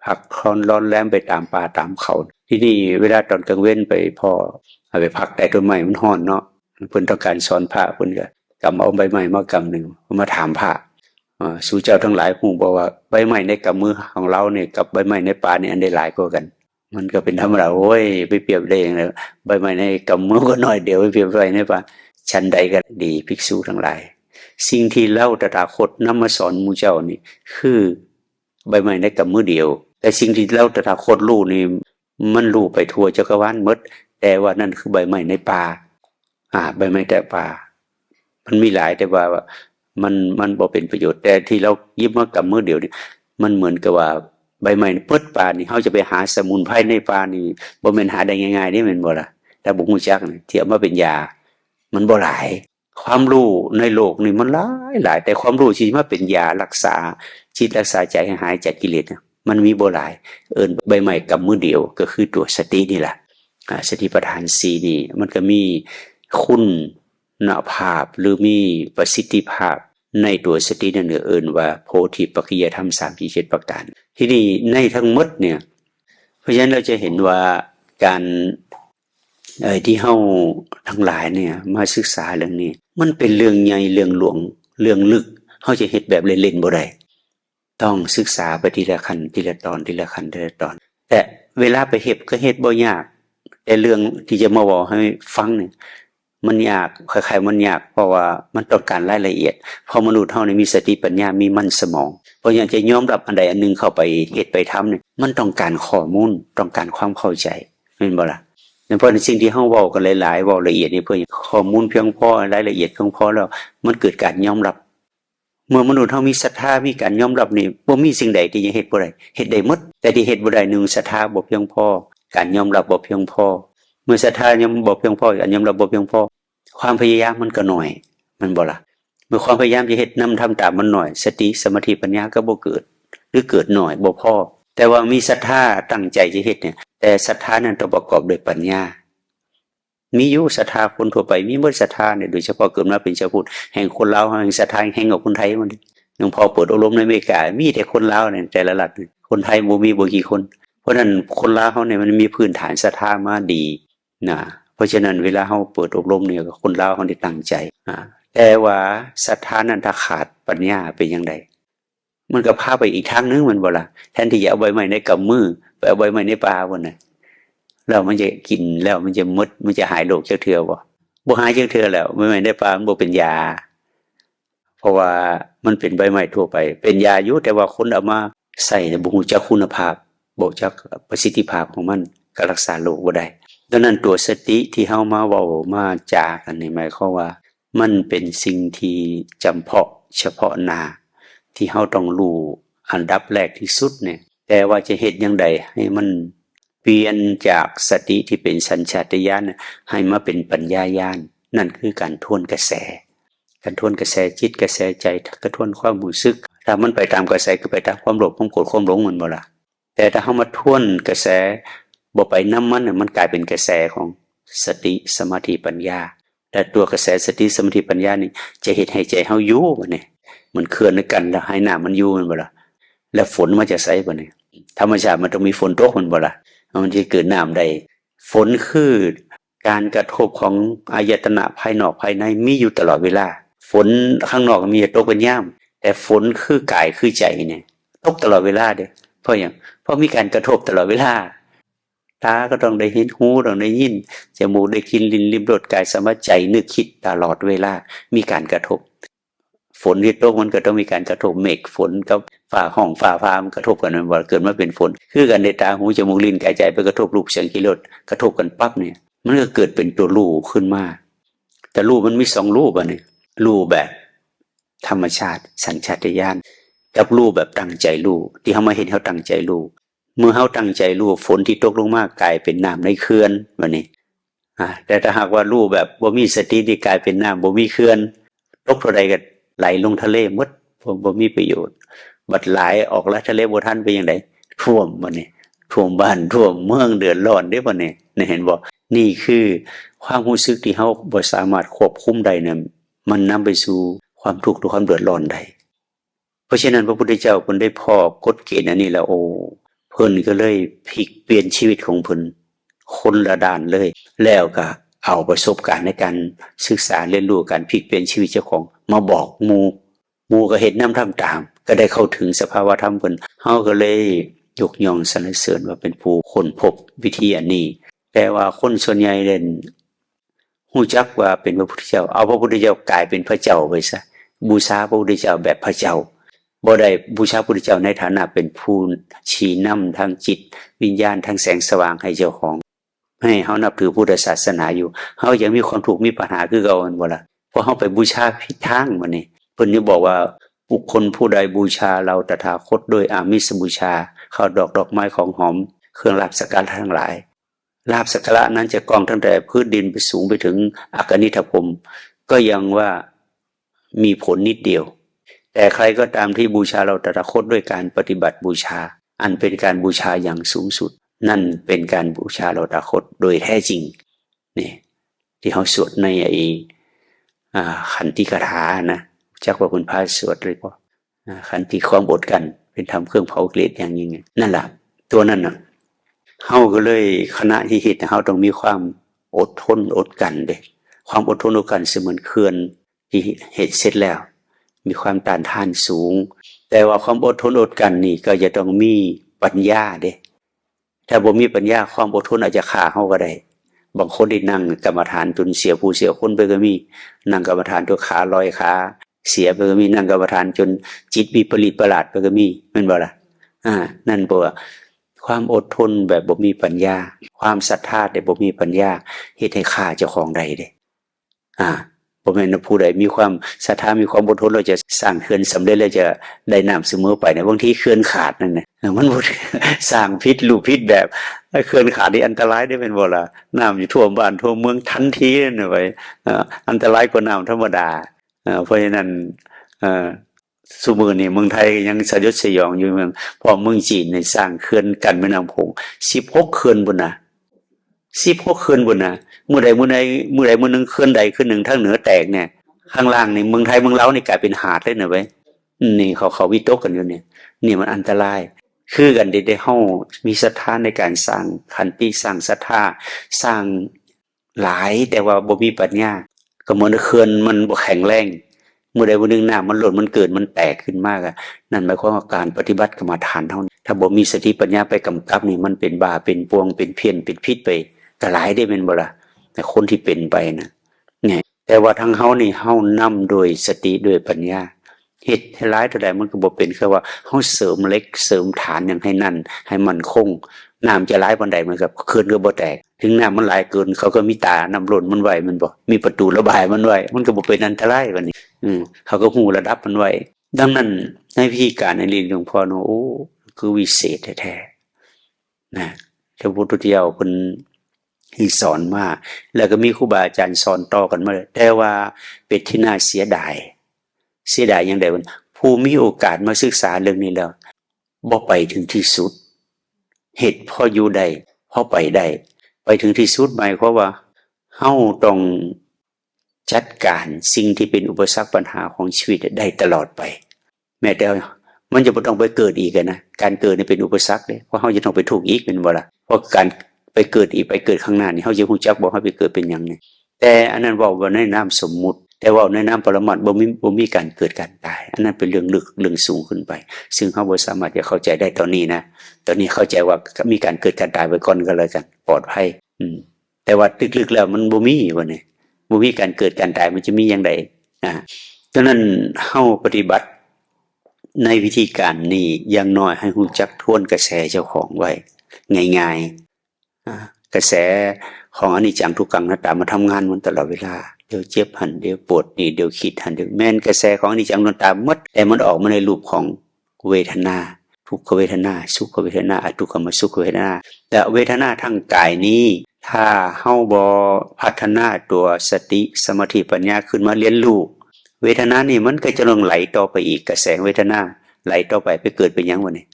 พักผ่อนหย่อนแลมไปตามป่าตามเขา ทีนี้เวลาตอนกลางเว็นไปพ้อ เอาไปพักใต้ต้นไม้ มันร้อนเนาะ เพิ่นต้องการสอนพระ เพิ่นก็กำเอาใบไม้มากำหนึ่ง มาถามพระ อ่า สูเจ้าทั้งหลายฮู้บ่ว่าใบไม้ในกำมือของเราเนี่ยกับใบไม้ในป่าเนี่ยอันใดหลายกว่ากัน มันก็เป็นธรรมดา โอ้ย ไปเปรียบได้หยังไง ใบไม้ในกำมือก็น้อยเดียว ไปเปรียบใบในป่า ฉันใดก็ดี ภิกษุทั้งหลาย สิ่งที่เราตถาคตนำมาสอนหมู่เจ้านี่ คือใบไม้ในกำมือเดียว แต่สิ่งที่เราตถาคตรู้นี่ มันรู้ไปทั่วจักรวาลหมด แต่ว่านั่นคือใบไม้ในป่า อ่า ใบไม้ในป่า มันมีหลาย แต่ว่ามัน มันบ่เป็นประโยชน์ แต่ที่เราหยิบมากำมือเดียวนี่ มันเหมือนกับว่าใบไม้เปิดป่านี่ เฮาจะไปหาสมุนไพรในป่านี่ บ่แม่นหาได้ง่ายๆเด้ แม่นบ่ล่ะ ถ้าบ่ฮู้จักนี่ ที่เอามาเป็นยา มันบ่หลาย ความรู้ในโลกนี่มันหลายหลาย แต่ความรู้ที่มาเป็นยารักษาจิตรักษาใจให้หายจากกิเลสน่ะ มันมีบ่หลาย เอิ้นใบไม้กำมือเดียว ก็คือตัวสตินี่ล่ะ อ่า สติปัฏฐานสี่นี่ มันก็มีคุณภาพ หรือมีประสิทธิภาพในตัวสตินั่น เอิ้นว่าโพธิปักขิยธรรม สามสิบเจ็ด ประการ ทีนี้ในทั้งหมดเนี่ย เพราะฉะนั้นเราจะเห็นว่าการ เอ่อ ที่เฮาทั้งหลายเนี่ยมาศึกษาเรื่องนี้ มันเป็นเรื่องใหญ่ เรื่องหลวง เรื่องลึก เฮาจะเฮ็ดแบบเล่นๆบ่ได้ ต้องศึกษาไปทีละขั้น ทีละตอน ทีละขั้น ทีละตอน แต่เวลาไปเฮ็ดก็เฮ็ดบ่ยาก แต่เรื่องที่จะมาเว้าให้ฟังนี่ มันยาก คล้ายๆมันยาก เพราะว่ามันต้องการรายละเอียด เพราะมนุษย์เฮานี่มีสติปัญญา มีมันสมอง เพราะฉะนั้นจะยอมรับอันใดอันหนึ่งเข้าไปเฮ็ดไปทำนี่ มันต้องการข้อมูล ต้องการความเข้าใจ แม่นบ่ล่ะ เพราะฉะนั้นสิ่งที่เฮาเว้ากันหลายๆ เว้าละเอียดนี่ เพื่อข้อมูลเพียงพอ รายละเอียดเพียงพอแล้ว มันเกิดการยอมรับ เมื่อมนุษย์เฮามีศรัทธา มีการยอมรับนี่ บ่มีสิ่งใดที่จะเฮ็ดบ่ได้ เฮ็ดได้หมด แต่ที่เฮ็ดบ่ได้ หนึ่ง ศรัทธาบ่เพียงพอ การยอมรับบ่เพียงพอ เมื่อศรัทธายังบ่เพียงพอ การยอมรับบ่เพียงพอ ความพยายามมันก็น้อย แม่นบ่ล่ะ เมื่อความพยายามจะเฮ็ดนำทำตามมันน้อย สติ สมาธิ ปัญญาก็บ่เกิด หรือเกิดน้อย บ่พอ แต่ว่ามีศรัทธาตั้งใจจะเฮ็ดเนี่ย แต่ศรัทธานั้นต้องประกอบด้วยปัญญา มีอยู่ศรัทธาคนทั่วไป มีหมดศรัทธาเนี่ย โดยเฉพาะเกิดมาเป็นชาวพุทธ แฮ่งคนลาวเฮาแฮ่งศรัทธาแฮ่งกว่าคนไทยมัน หลวงพ่อเปิดอบรมในอเมริกา มีแต่คนลาวเนี่ย แต่ละรัฐเนี่ย คนไทยบ่มีบ่กี่คน เพราะฉะนั้นคนลาวเฮาเนี่ยมันมีพื้นฐานศรัทธามาดีนะ เพราะฉะนั้นเวลาเฮาเปิดอบรมเนี่ย คนลาวเฮาได้ตั้งใจ อ่า แต่ว่าศรัทธานั้นถ้าขาดปัญญาเป็นจั่งใด มันก็พาไปอีกทางหนึ่ง แม่นบ่ล่ะ แทนที่จะเอาใบไม้ในกำมือ ไปเอาใบไม้ในป่าพุ้นน่ะ แล้วมันจะกิน แล้วมันจะหมด มันจะหายโรคจักเทื่อบ่ บ่หายจักเทื่อแล้ว ใบไม้ในป่ามันบ่เป็นยา เพราะว่ามันเป็นใบไม้ทั่วไป เป็นยาอยู่ แต่ว่าคนเอามาใช้เนี่ยบ่ฮู้จักคุณภาพ บ่จักประสิทธิภาพของมัน ก็รักษาโรคบ่ได้ ดังนั้นตัวสติที่เฮามาเว้ามาจากันนี่ หมายความว่า มันเป็นสิ่งที่จำเพาะเฉพาะหน้า ที่เฮาต้องรู้อันดับแรกที่สุดเนี่ย แต่ว่าจะเฮ็ดจั่งใดให้มันเปลี่ยนจากสติที่เป็นสัญชาตญาณน่ะ ให้มาเป็นปัญญาญาณ นั่นคือการทวนกระแส การทวนกระแสจิตกระแสใจ กระทวนความรู้สึก ถ้ามันไปตามกระแส คือไปตามความโลภ ความโกรธ ความหลง แม่นบ่ล่ะ? แต่ถ้าเฮามาทวนกระแส บ่ไปนำมันน่ะ มันกลายเป็นกระแสของสติ สมาธิ ปัญญา แต่ตัวกระแสสติ สมาธิ ปัญญานี่ จะเฮ็ดให้ใจเฮาอยู่บัดนี้ มันเขื่อนในกันแล้วให้น้ำมันอยู่ แม่นบ่ล่ะ? แล้วฝนมาจากไสบัดนี้? ธรรมชาติมันต้องมีฝนตก แม่นบ่ล่ะ? มันสิเกิดน้ำได้ ฝนคือการกระทบของอายตนะภายนอกภายในมีอยู่ตลอดเวลา ฝนข้างนอกมีตกเป็นยาม แต่ฝนคือกายคือใจเนี่ย ตกตลอดเวลาเด้ เพราะหยัง? เพราะมีการกระทบตลอดเวลา ตาก็ต้องได้เห็น หูต้องได้ยิน จมูกได้กลิ่น ลิ้นลิ้มรส กายสัมผัส ใจนึกคิดตลอดเวลา มีการกระทบ ฝนที่ตกมันก็ต้องมีการกระทบ เมฆฝนกับฟ้าฮ้องฟ้าผ่ามันกระทบกัน แม่นบ่ เกิดมาเป็นฝน คือกันเด้ ตา หู จมูก ลิ้น กาย ใจ ไปกระทบรูป เสียง กลิ่น รส กระทบกันปั๊บเนี่ย มันก็เกิดเป็นตัวรู้ขึ้นมา แต่รู้มันมีสองรู้บัดนี้ รู้แบบธรรมชาติ สัญชาตญาณ กับรู้แบบตั้งใจรู้ ที่เฮามาเฮ็ด เฮาตั้งใจรู้ เมื่อเฮาตั้งใจรู้ ฝนที่ตกลงมากลายเป็นน้ำในเขื่อนบัดนี้ อ่า แต่ถ้าหากว่ารู้แบบบ่มีสติ นี่กลายเป็นน้ำบ่มีเขื่อน ตกเท่าใดก็ไหลลงทะเลหมด บ่ บ่มีประโยชน์ บัดไหลออกแล้วทะเลบ่ทันเป็นจั่งใด ท่วมบัดนี้ ท่วมบ้านท่วมเมือง เดือดร้อนเด้บัดนี้ นี่เห็นบ่ นี่คือความรู้สึกที่เฮาบ่สามารถควบคุมได้เนี่ย มันนำไปสู่ความทุกข์หรือความเดือดร้อนได้ เพราะฉะนั้นพระพุทธเจ้าเพิ่นได้พ้อกฎเกณฑ์อันนี้แล้ว โอ้ เพิ่นก็เลยพลิกเปลี่ยนชีวิตของเพิ่นคนละด้านเลย แล้วก็เอาประสบการณ์ในการศึกษาเรียนรู้ การพลิกเปลี่ยนชีวิตเจ้าของมาบอกหมู่ หมู่ก็เฮ็ดนำทำตาม ก็ได้เข้าถึงสภาวะธรรมเพิ่น เฮาก็เลยยกย่องสรรเสริญว่าเป็นผู้ค้นพบวิธีอันนี้ แต่ว่าคนส่วนใหญ่เล่น ฮู้จักว่าเป็นพระพุทธเจ้า เอาพระพุทธเจ้ากลายเป็นพระเจ้าไปซะ บูชาพระพุทธเจ้าแบบพระเจ้า บ่ได้บูชาพระพุทธเจ้าในฐานะเป็นผู้ชี้นำทางจิตวิญญาณ ทางแสงสว่างให้เจ้าของ ให้เฮานับถือพุทธศาสนาอยู่ เฮายังมีความทุกข์มีปัญหาคือเก่า แม่นบ่ล่ะ? เพราะเฮาไปบูชาผิดทางบัดนี้ เพิ่นยังบอกว่า บุคคลผู้ใดบูชาเราตถาคตด้วยอามิสบูชา ข้าวดอกดอกไม้ของหอม เครื่องลาบสักการะทั้งหลาย ลาบสักการะนั้นจะกว้างตั้งแต่พื้นดินไปสูงไปถึงอากนิฏฐพรหม ก็ยังว่ามีผลนิดเดียว แต่ใครก็ตามที่บูชาเราตถาคตด้วยการปฏิบัติบูชา อันเป็นการบูชาอย่างสูงสุด นั่นเป็นการบูชาเราตถาคตโดยแท้จริง นี่ ที่เฮาสวดในไอ้ อ่า ขันติคาถานะ จักว่าเพิ่นพาสวดหรือบ่ อ่า ขันติความอดกลั้น เป็นธรรมเครื่องเผากิเลสอย่างยิ่ง นั่นล่ะ ตัวนั้นน่ะ เฮาก็เลย คณะที่เฮ็ดน่ะ เฮาต้องมีความอดทนอดกลั้นเด้ ความอดทนอดกลั้นเสมือนเขื่อนที่เฮ็ดเสร็จแล้ว มีความต้านทานสูง แต่ว่าความอดทนอดกลั้นนี่ก็จะต้องมีปัญญาเด้ ถ้าบ่มีปัญญา ความอดทนอาจจะฆ่าเฮาก็ได้ บางคนที่นั่งกรรมฐานจนเสียผู้เสียคนไปก็มี นั่งกรรมฐานจนขาลอยขาเสียไปก็มี นั่งกรรมฐานจนจิตวิปริตประหลาดไปก็มี แม่นบ่ล่ะ? อ่า นั่นเพราะว่าความอดทนแบบบ่มีปัญญา ความศรัทธาแต่บ่มีปัญญา เฮ็ดให้ฆ่าเจ้าของได้เด้ อ่า บ่แม่นว่าผู้ใดมีความศรัทธา มีความอดทน แล้วจะสร้างเขื่อนสำเร็จ แล้วจะได้น้ำเสมอไปนะ บางทีเขื่อนขาดนั่นน่ะ เออ มันบ่ สร้างผิดรูปผิดแบบ เออ เขื่อนขาดนี่อันตรายเด้ แม่นบ่ล่ะ? น้ำอยู่ท่วมบ้านท่วมเมืองทันทีนั่นน่ะ ไป เอ่อ อันตรายกว่าน้ำธรรมดา เอ่อ เพราะฉะนั้น เอ่อ ซุมื้อนี้เมืองไทยยังสยดสยองอยู่ เมือง เพราะเมืองจีนนี่สร้างเขื่อนกั้นแม่น้ำโขง สิบหกเขื่อนพุ้นน่ะ สิบหกเขื่อนพุ้นน่ะ มื้อใดมื้อใด มื้อใดมื้อหนึ่งเขื่อนใดเขื่อนหนึ่งทางเหนือแตกเนี่ย ข้างล่างนี่เมืองไทยเมืองลาวนี่กลายเป็นหาดเลยนะเว้ย นี่เขา เขาวิตกกันอยู่เนี่ย นี่มันอันตราย คือกันเด้ เฮามีศรัทธาในการสร้างขันติ สร้างศรัทธา สร้างหลาย แต่ว่าบ่มีปัญญา ก็เหมือนเขื่อนมันบ่แข็งแรง มื้อใดมื้อหนึ่งน้ำมันล้น มันเกิด มันแตกขึ้นมา ก็นั่นหมายความว่าการปฏิบัติกรรมฐานเฮา ถ้าบ่มีสติปัญญาไปกำกับนี่ มันเป็นบ้า เป็นป่วง เป็นเพี้ยน เป็นพิษไป ก็หลายเด้ แม่นบ่ล่ะ? แต่คนที่เป็นไปน่ะ เนี่ย แต่ว่าทางเฮานี่ เฮานำโดยสติ ด้วยปัญญา เฮ็ดให้หลายเท่าใดมันก็บ่เป็น คือว่าเฮาเสริมเหล็ก เสริมฐานหยังให้แน่น ให้มั่นคง น้ำจะหลายปานใดมันก็ เขื่อนก็บ่แตก ถึงน้ำมันหลายเกิน เขาก็มีตาน้ำล้นมันไว้ มันบ่มีประตูระบายมันไว้ มันก็บ่เป็นอันตรายบัดนี้ อืม เขาก็ฮู้ระดับมันไว้ ดังนั้นในวิธีการอันนี้หลวงพ่อเนาะ โอ้ คือวิเศษแท้ๆ นะ พระพุทธเจ้าเพิ่นที่สอนมา แล้วก็มีครูบาอาจารย์สอนต่อกันมาเลย แต่ว่าเป็นที่น่าเสียดาย เสียดายอย่างใดวะ ผู้มีโอกาสมาศึกษาเรื่องนี้แล้ว บ่ไปถึงที่สุด เฮ็ดพออยู่ได้ พอไปได้ ไปถึงที่สุดหมายความว่า เฮาต้องจัดการสิ่งที่เป็นอุปสรรคปัญหาของชีวิตได้ตลอดไป แม้แต่มันจะบ่ต้องไปเกิดอีกอะนะ การเกิดนี่เป็นอุปสรรคเด้ เพราะเฮาจะต้องไปทุกข์อีก แม่นบ่ล่ะ เพราะการไปเกิดอีก ไปเกิดข้างหน้านี่ เฮาจะฮู้จักบ่ เฮาไปเกิดเป็นหยังนี่ แต่อันนั้นเว้าในนามสมมุติ แต่เว้าในนามปรมัตถ์บ่มี บ่มีการเกิดการตาย อันนั้นเป็นเรื่องลึก เรื่องสูงขึ้นไป ซึ่งเฮาบ่สามารถจะเข้าใจได้ตอนนี้นะ ตอนนี้เข้าใจว่ามีการเกิดการตายไว้ก่อนก็แล้วกัน ปลอดภัย อืม แต่ว่าลึกๆแล้วมันบ่มีบัดนี้ บ่มีการเกิดการตาย มันจะมีอย่างใด อ่า ฉะนั้นเฮาปฏิบัติในวิธีการนี้ อย่างน้อยให้ฮู้จักทวนกระแสเจ้าของไว้ ง่ายๆ อ่า กระแสของอนิจจังทุกขังอนัตตามาทำงานมันตลอดเวลา เดี๋ยวเจ็บหั่น เดี๋ยวปวดนี่ เดี๋ยวคิดหั่น เดี๋ยว แม่นกระแสของอนิจจังอนัตตาหมด แต่มันออกมาในรูปของเวทนา ทุกขเวทนา สุขเวทนา อทุกขมสุขเวทนา และเวทนาทางกายนี้ ถ้าเฮาบ่พัฒนาตัวสติ สมาธิ ปัญญาขึ้นมาเรียนรู้ เวทนานี่มันก็จะลงไหลต่อไปอีก กระแสเวทนาไหลต่อไป ไปเกิดเป็นหยังวะนี่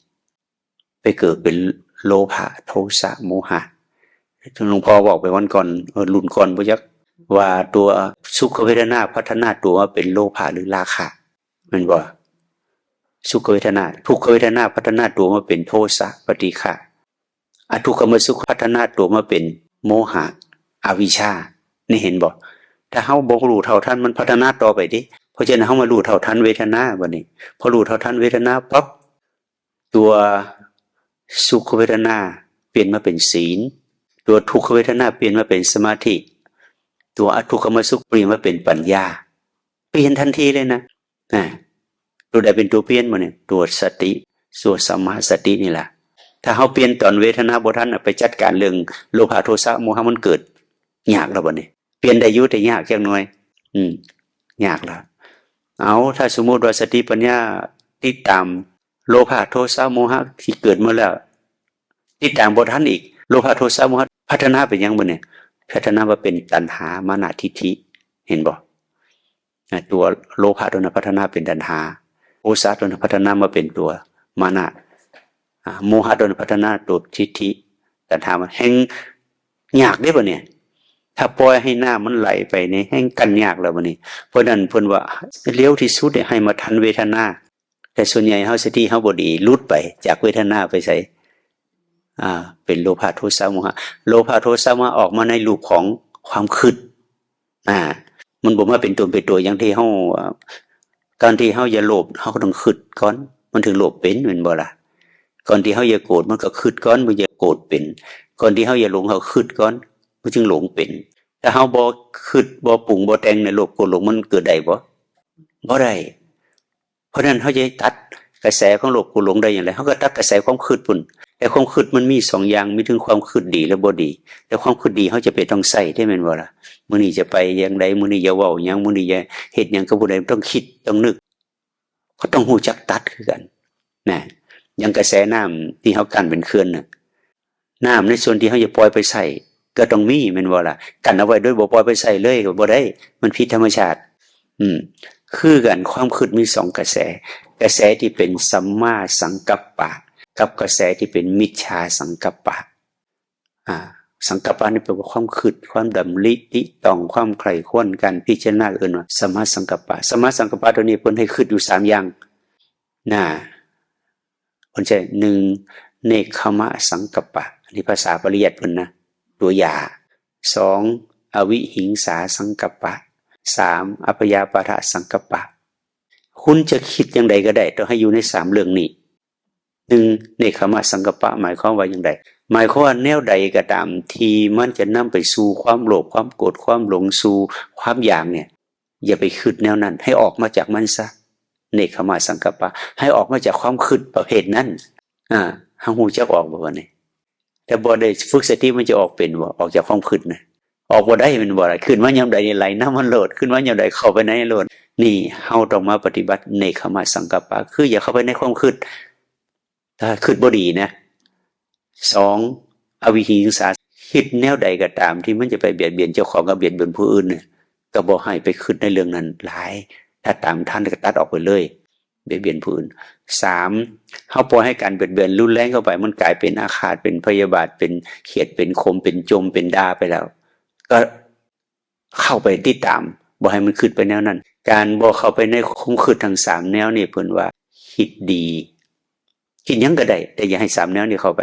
ไปเกิดเป็นโลภะ โทสะ โมหะ ซึ่งหลวงพ่อบอกไปวันก่อน เออ รุ่นก่อนบ่จัก ว่าตัวสุขเวทนาพัฒนาตัวมาเป็นโลภะหรือราคะ แม่นบ่ สุขเวทนา ทุกขเวทนาพัฒนาตัวมาเป็นโทสะ ปฏิฆะ อทุกขมสุขพัฒนาตัวมาเป็นโมหะ อวิชชา นี่เห็นบ่ ถ้าเฮาบ่รู้เท่าทัน มันพัฒนาต่อไปเด้ เพราะฉะนั้นเฮามารู้เท่าทันเวทนาบัดนี้ พอรู้เท่าทันเวทนาปั๊บ ตัวสุขเวทนาเปลี่ยนมาเป็นศีล ตัวทุกขเวทนาเปลี่ยนมาเป็นสมาธิ ตัวอทุกขมสุขเปลี่ยนมาเป็นปัญญา เปลี่ยนทันทีเลยนะ นะ ตัวใดเป็นตัวเปลี่ยนบ่เนี่ย ตัวสติ ตัวสัมมาสตินี่แหละ ถ้าเฮาเปลี่ยนตอนเวทนาบ่ทันน่ะ ไปจัดการเรื่องโลภะ โทสะ โมหะมันเกิด ยากแล้วบัดนี้ เปลี่ยนได้อยู่แต่ยากจักหน่อย อืม ยากแล้ว เอา ถ้าสมมุติว่าสติปัญญาติดตามโลภะ โทสะ โมหะที่เกิดมาแล้ว ติดตามบ่ทันอีก โลภะ โทสะ โมหะพัฒนาเป็นหยังบัดนี้ พัฒนามาเป็นตัณหา มานะ ทิฏฐิ เห็นบ่ อ่า ตัวโลภะตัวนั้นพัฒนาเป็นตัณหา โทสะตัวนั้นพัฒนามาเป็นตัวมานะ อ่า โมหะตัวนั้นพัฒนาตัวทิฏฐิ ตัณหามันแฮ่งยากเด้บัดนี้ ถ้าปล่อยให้น้ำมันไหลไปนี่แฮ่งกั้นยากแล้วบัดนี้ เพราะนั้นเพิ่นว่าเร็วที่สุดเนี่ยให้มาทันเวทนา แต่ส่วนใหญ่เฮาสติเฮาบ่ดี หลุดไปจากเวทนาไปไส อ่า เป็นโลภะ โทสะ โมหะ โลภะ โทสะ โมหะออกมาในรูปของความคิด อ่า มันบ่มาเป็นตนเป็นตัวอย่างที่เฮา อ่า ก่อนที่เฮาจะโลภ เฮาก็ต้องคิดก่อน มันถึงโลภเป็น แม่นบ่ล่ะ ก่อนที่เฮาจะโกรธ มันก็คิดก่อน มันจะโกรธเป็น ก่อนที่เฮาจะหลง เฮาคิดก่อน มันจึงหลงเป็น ถ้าเฮาบ่คิด บ่ปรุง บ่แต่งเนี่ย โลภ โกรธ หลง มันเกิดได้บ่ บ่ได้ เพราะฉะนั้นเฮาจะตัดกระแสของโลภ โกรธ หลงได้อย่างไร เฮาก็ตัดกระแสความคิดพุ้น แต่ความคิดมันมีสองอย่าง มีทั้งความคิดดีและบ่ดี แต่ความคิดดีเฮาจะไปต้องใช้เด้ แม่นบ่ล่ะ มื้อนี้จะไปอย่างใด มื้อนี้จะเว้าหยัง มื้อนี้จะเฮ็ดหยังกับผู้ใด ต้องคิด ต้องนึก ก็ต้องรู้จักตัดคือกัน นะ อย่างกระแสน้ำที่เฮากั้นเป็นเขื่อนน่ะ น้ำในส่วนที่เฮาจะปล่อยไปใช้ ก็ต้องมี แม่นบ่ล่ะ กั้นเอาไว้โดยบ่ปล่อยไปใช้เลยก็บ่ได้ มันผิดธรรมชาติ อืม คือกัน ความคิดมีสองกระแส กระแสที่เป็นสัมมาสังกัปปะ กับกระแสที่เป็นมิจฉาสังกัปปะ อ่า สังกัปปะนี่แปลว่าความคิด ความดำริติตรอง ความใคร่ครวญ การพิจารณา เอิ้นว่าสัมมาสังกัปปะ สัมมาสังกัปปะตัวนี้เพิ่นให้คิดอยู่สามอย่าง นะ เพิ่นใช้ หนึ่ง เนกขมะสังกัปปะ อันนี้ภาษาปริยัติเพิ่นนะ ตัวหยาบ สอง อวิหิงสาสังกัปปะ สาม อพยาปาทะสังกัปปะ คุณจะคิดอย่างใดก็ได้ ต้องให้อยู่ในสามเรื่องนี้ หนึ่ง เนกขมะสังกัปปะ หมายความว่าอย่างใด หมายความว่าแนวใดก็ตามที่มันจะนำไปสู่ความโลภ ความโกรธ ความหลง สู่ความอยากเนี่ย อย่าไปคิดแนวนั้น ให้ออกมาจากมันซะ เนกขมะสังกัปปะ ให้ออกมาจากความคิดประเภทนั้น อ่า เฮาฮู้จักออกบ่บัดนี้ แต่บ่ได้ฝึกสติมันจะออกเป็นบ่ ออกจากความคิดนะ ออกบ่ได้แม่นบ่ล่ะ ขึ้นมายามใดนี่ไหลนำมันโลด ขึ้นมายามใดเข้าไปในโลด นี่เฮาต้องมาปฏิบัติเนกขมะสังกัปปะ คืออย่าเข้าไปในความคิด ถ้าคิดบ่ดีนะ สอง อวิหิงสา คิดแนวใดก็ตามที่มันจะไปเบียดเบียนเจ้าของกับเบียดเบียนผู้อื่นเนี่ย ก็บ่ให้ไปคิดในเรื่องนั้นหลาย ถ้าตามทันก็ตัดออกไปเลย เบียดเบียนผู้อื่น สาม เฮาปล่อยให้การเบียดเบียนรุนแรงเข้าไป มันกลายเป็นอาฆาต เป็นพยาบาท เป็นเขียด เป็นข่ม เป็นจ่ม เป็นด่าไปแล้ว ก็เข้าไปติดตาม บ่ให้มันคิดไปแนวนั้น การบ่เข้าไปในความคิดทั้งสามแนวนี่เพิ่นว่าคิดดี คิดหยังก็ได้ แต่อย่าให้สามแนวนี้เข้าไป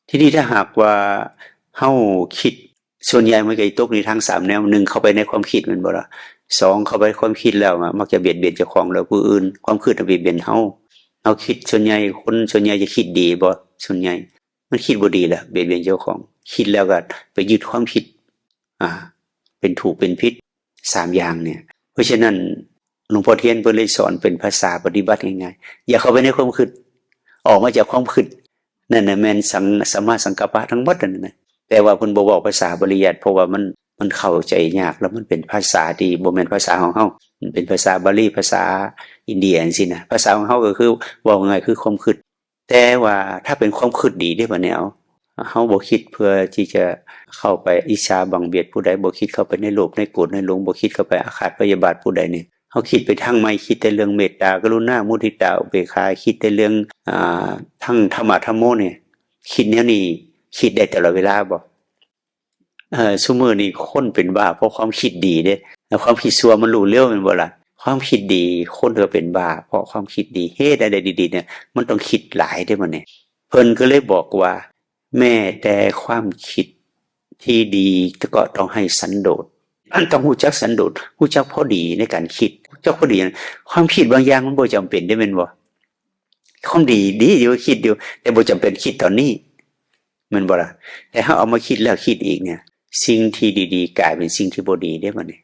ทีนี้ถ้าหากว่าเฮาคิด ส่วนใหญ่มันก็ตกในทางสามแนว หนึ่ง เข้าไปในความคิดแม่นบ่ล่ะ สอง เข้าไปความคิดแล้วอะ มักจะเบียดเบียนเจ้าของและผู้อื่น ความคิดน่ะเบียดเบียนเฮา เฮาคิด ส่วนใหญ่ คนส่วนใหญ่จะคิดดีบ่ ส่วนใหญ่ มันคิดบ่ดีแหละ เบียดเบียนเจ้าของ คิดแล้วก็ไปยึดความคิด อ่า เป็นถูกเป็นผิด สามอย่างเนี่ย เพราะฉะนั้นหลวงพ่อเทียนเพิ่นเลยสอนเป็นภาษาปฏิบัติง่ายๆ อย่าเข้าไปในความคิด ออกมาจากความคิด นั่นน่ะแม่นสัง สัมมาสังกัปปะทั้งหมดนั่นน่ะ แต่ว่าเพิ่นบ่เว้าภาษาปริยัติ เพราะว่ามัน มันเข้าใจยาก แล้วมันเป็นภาษาที่บ่แม่นภาษาของเฮา มันเป็นภาษาบาลี ภาษาอินเดียจังซี้นะ ภาษาของเฮาก็คือ เว้าง่ายคือความคิด แต่ว่าถ้าเป็นความคิดดีเด้บัดนี้ เอา เฮาบ่คิดเพื่อที่จะเข้าไปอิจฉาบังเบียดผู้ใด บ่คิดเข้าไปในโลภ ในโกรธ ในหลง บ่คิดเข้าไปอาฆาตพยาบาทผู้ใดนี่ เฮาคิดไปทางใหม่ คิดแต่เรื่องเมตตา กรุณา มุทิตา อุเบกขา คิดแต่เรื่อง อ่า ทางธรรมะธรรมโมนี่ คิดแนวนี้ คิดได้ตลอดเวลาบ่ เอ่อ ซุมื้อนี้คนเป็นบ้าเพราะความคิดดีเด้ แล้วความคิดชั่วมันรู้เร็วแม่นบ่ล่ะ ความคิดดีคนก็เป็นบ้าเพราะความคิดดี เหตุอันใดดีๆเนี่ย มันต้องคิดหลายเด้บัดนี้ เพิ่นก็เลยบอกว่า แม้แต่ความคิดที่ดีก็ต้องให้สันโดษ มันต้องรู้จักสันโดษ รู้จักพอดีในการคิด รู้จักพอดี ความคิดบางอย่างมันบ่จำเป็นเด้แม่นบ่ ความดีดีอยู่ คิดอยู่ แต่บ่จำเป็นคิดตอนนี้ แม่นบ่ล่ะ แต่เฮาเอามาคิดแล้วคิดอีกเนี่ย สิ่งที่ดีๆกลายเป็นสิ่งที่บ่ดีเด้บัดนี้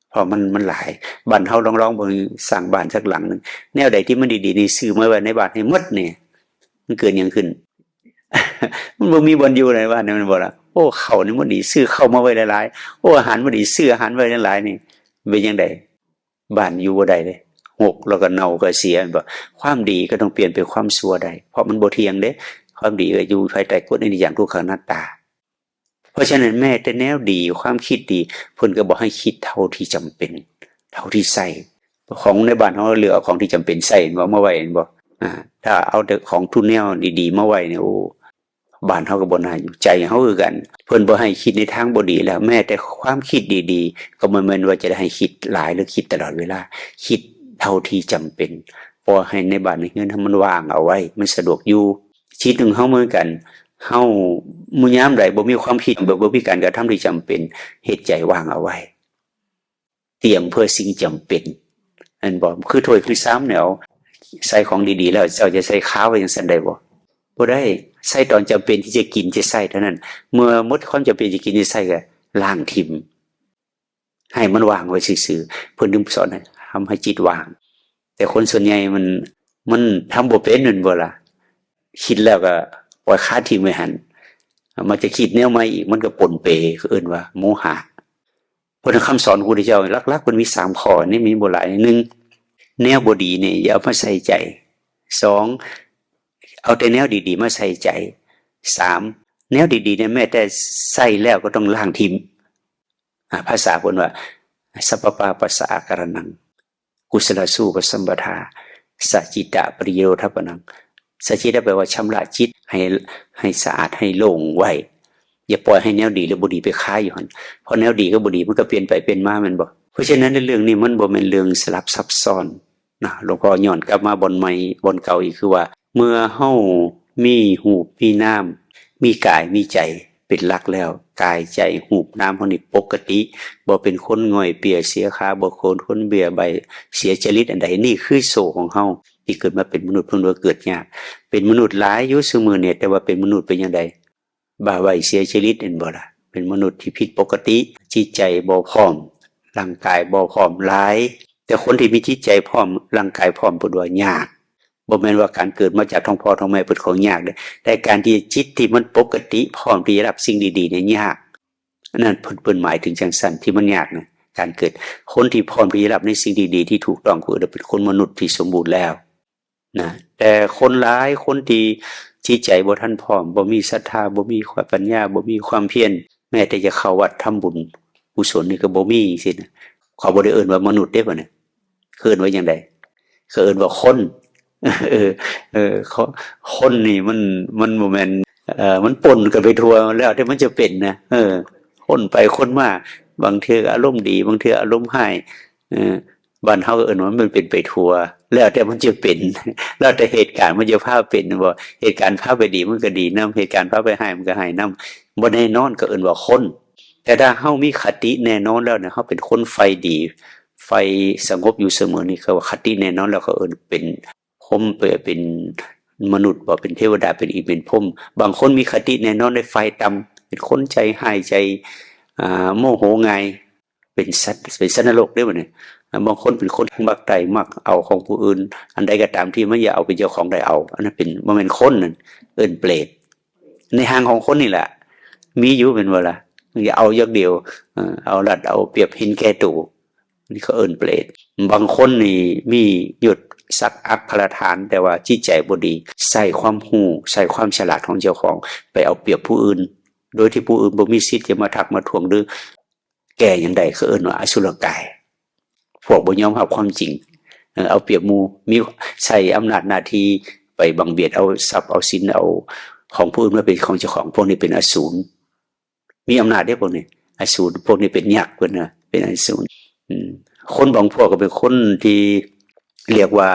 เพราะมัน มันหลาย บ้านเฮาลอง ลองเบิ่ง สร้างบ้านสักหลังหนึ่ง แนวใดที่มันดีๆนี่ซื้อมาไว้ในบ้านให้หมดนี่ มันเกิดหยังขึ้น มันบ่มีบ่อนอยู่ในบ้านนี่ แม่นบ่ล่ะ โอ้ ข้าวนี่มันดี ซื้อข้าวมาไว้หลายๆ โอ้ อาหารมันดี ซื้ออาหารไว้หลายๆนี่ เป็นจั่งใด บ้านอยู่บ่ได้เด้ ฮกแล้วก็เน่าก็เสีย แม่นบ่ ความดีก็ต้องเปลี่ยนเป็นความชั่วได้ เพราะมันบ่เที่ยงเด้ ความดีก็อยู่ภายใต้กฎอนิจจังทุกขังอนัตตา เพราะฉะนั้นแม้แต่แนวดี ความคิดดี เพิ่นก็บอกให้คิดเท่าที่จำเป็น เท่าที่ใช้ ของในบ้านเฮาเลือกเอาของที่จำเป็นใช้ แม่นบ่ มาไว้ แม่นบ่ อ่า ถ้าเอาแต่ของทุนแนวดีๆมาไว้เนี่ย โอ้ บ้านเฮาก็บ่น่าอยู่ ใจเฮาคือกัน เพิ่นบ่ให้คิดในทางบ่ดีแล้ว แม้แต่ความคิดดีๆ ก็บ่แม่นว่าจะได้ให้คิดหลายหรือคิดตลอดเวลา คิดเท่าที่จำเป็น พอให้ในบ้านในเฮือนมันว่างเอาไว้ มันสะดวกอยู่ ชีวิตของเฮาเหมือนกัน เฮามื้อยามใดบ่มีความคิด บ่ บ่มีการกระทำที่จำเป็น เฮ็ดใจว่างเอาไว้ เตรียมเพื่อสิ่งจำเป็น แม่นบ่ คือถ้วยคือชามเนี่ย เอาใส่ของดีๆ แล้วเจ้าจะใส่คาไว้จั่งซั้นได้บ่ บ่ได้ ใส่ตอนจำเป็นที่จะกินจะใช้เท่านั้น เมื่อหมดความจำเป็นจะกินจะใช้ก็ล้างถิ่ม ให้มันว่างไว้ซื่อๆ เพิ่นถึงสอนให้ทำให้จิตว่าง แต่คนส่วนใหญ่มัน มันทำบ่เป็น แม่นบ่ล่ะ คิดแล้วก็ปล่อยคาถิ่มไว้หั่น มันจะคิดแนวใหม่อีก มันก็ปนเป เขาเอิ้นว่าโมหะ เพราะฉะนั้นคำสอนของพระพุทธเจ้าหลักๆ มันมีสามข้อ นี่มีบ่หลาย หนึ่ง แนวบ่ดีนี่อย่าเอามาใส่ใจ สอง เอาแต่แนวดีๆ มาใส่ใจ สาม แนวดีๆ เนี่ยแม้แต่ใส่แล้วก็ต้องล้างถิ่ม อ่า ภาษาเพิ่นว่า สัพพะปาปะสะอาการะณัง กุศลาสูปะสัมปทา สะจิตตะปริโยธาปะณัง สะจิตตะแปลว่าชำระจิตให้ ให้สะอาด ให้โล่งไว้ อย่าปล่อยให้แนวดีและบ่ดีไปคาอยู่หั่น เพราะแนวดีกับบ่ดีมันก็เปลี่ยนไปเปลี่ยนมาแม่นบ่ เพราะฉะนั้นในเรื่องนี้มันบ่แม่นเรื่องสลับซับซ้อนนะ หลวงพ่อย้อนกลับมาบ่อนใหม่ บ่อนเก่าอีก คือว่า เมื่อเฮามีรูปมีนาม มีกายมีใจเป็นหลักแล้ว กายใจรูปนามเฮานี่ปกติ บ่เป็นคนง่อยเปียเสียขา บ่คน คนเบียใบเสียจริตอันใด นี่คือโชคของเฮาที่เกิดมาเป็นมนุษย์ เพิ่นว่าเกิดยาก เป็นมนุษย์หลายอยู่ซุมื้อนี้ แต่ว่าเป็นมนุษย์เป็นจั่งใด บ้าใบ้เสียจริตแม่นบ่ล่ะ เป็นมนุษย์ที่ผิดปกติ จิตใจบ่พร้อม ร่างกายบ่พร้อมหลาย แต่คนที่มีจิตใจพร้อม ร่างกายพร้อม เพิ่นว่ายาก บ่แม่นว่าการเกิดมาจากท้องพ่อท้องแม่เป็นของยากเด้ แต่การที่จิตที่มันปกติพร้อมที่จะรับสิ่งดีๆเนี่ยยาก นั่นเพิ่น เพิ่นหมายถึงจังซั่น ที่มันยากนะ การเกิด คนที่พร้อมที่จะรับในสิ่งดีๆที่ถูกต้องคือเป็นคนมนุษย์ที่สมบูรณ์แล้วนะ แต่คนหลายคนที่จิตใจบ่ทันพร้อม บ่มีศรัทธา บ่มีความปัญญา บ่มีความเพียร แม้แต่จะเข้าวัดทำบุญกุศลนี่ก็บ่มีจังซี้นะ เขาบ่ได้เอิ้นว่ามนุษย์เด้บัดนี้ เอิ้นว่าจั่งใด เขาเอิ้นว่าคน เออ เออ คนนี่มัน มันบ่แม่น เอ่อ มันปนกันไปทั่ว แล้วแต่มันจะเป็นนะ เออ คนไปคนมา บางเทื่ออารมณ์ดี บางเทื่ออารมณ์ร้าย เออ บ้านเฮาเอิ้นว่ามันเป็นไปทั่ว แล้วแต่มันจะเป็น แล้วแต่เหตุการณ์มันจะพาเป็นบ่ เหตุการณ์พาไปดีมันก็ดีนำ เหตุการณ์พาไปร้ายมันก็ร้ายนำ บ่แน่นอนก็เอิ้นว่าคน แต่ถ้าเฮามีคติแน่นอนแล้วเนี่ย เฮาเป็นคนใฝ่ดี ใฝ่สงบอยู่เสมอนี่ เขาว่าคติแน่นอนแล้วเขาเอิ้นเป็นพรหม เป็น เป็นมนุษย์บ่ เป็นเทวดา เป็นอินทร์ เป็นพรหม บางคนมีคติแน่นอนในฝ่ายต่ำ เป็นคนใจร้าย ใจ อ่า โมโหง่าย เป็นสัตว์ เป็นสัตว์นรกเด้บัดนี้ อ่า บางคนเป็นคนมักได้ มักเอาของผู้อื่น อันใดก็ตามที่มันอยากเอาเป็นเจ้าของได้เอา อันนั้นเป็น บ่แม่นคนนั่น เอิ้นเปรต ในร่างของคนนี่แหละ มีอยู่แม่นบ่ล่ะ อย่าเอาอย่างเดียว เอ่อ เอารัดเอาเปรียบ เห็นแก่ตัว นี่เขาเอิ้นเปรต บางคนนี่มียศศักดิ์อัครฐาน แต่ว่าจิตใจบ่ดี ใช้ความรู้ ใช้ความฉลาดของเจ้าของ ไปเอาเปรียบผู้อื่น โดยที่ผู้อื่นบ่มีสิทธิ์จะมาทักมาท้วง หรือแก้หยังได้ เขาเอิ้นว่าอสุรกาย พวกบ่ยอมรับความจริง เอ่อ เอาเปรียบหมู่ มี ใช้อำนาจหน้าที่ไปบังเบียดเอาทรัพย์เอาสินเอาของผู้อื่นมาเป็นของเจ้าของ พวกนี้เป็นอสูร มีอำนาจเด้พวกนี้ อสูร พวกนี้เป็นยักษ์เพิ่นนะ เป็นอสูร อืม คนบางพวกก็เป็นคนที่เรียกว่า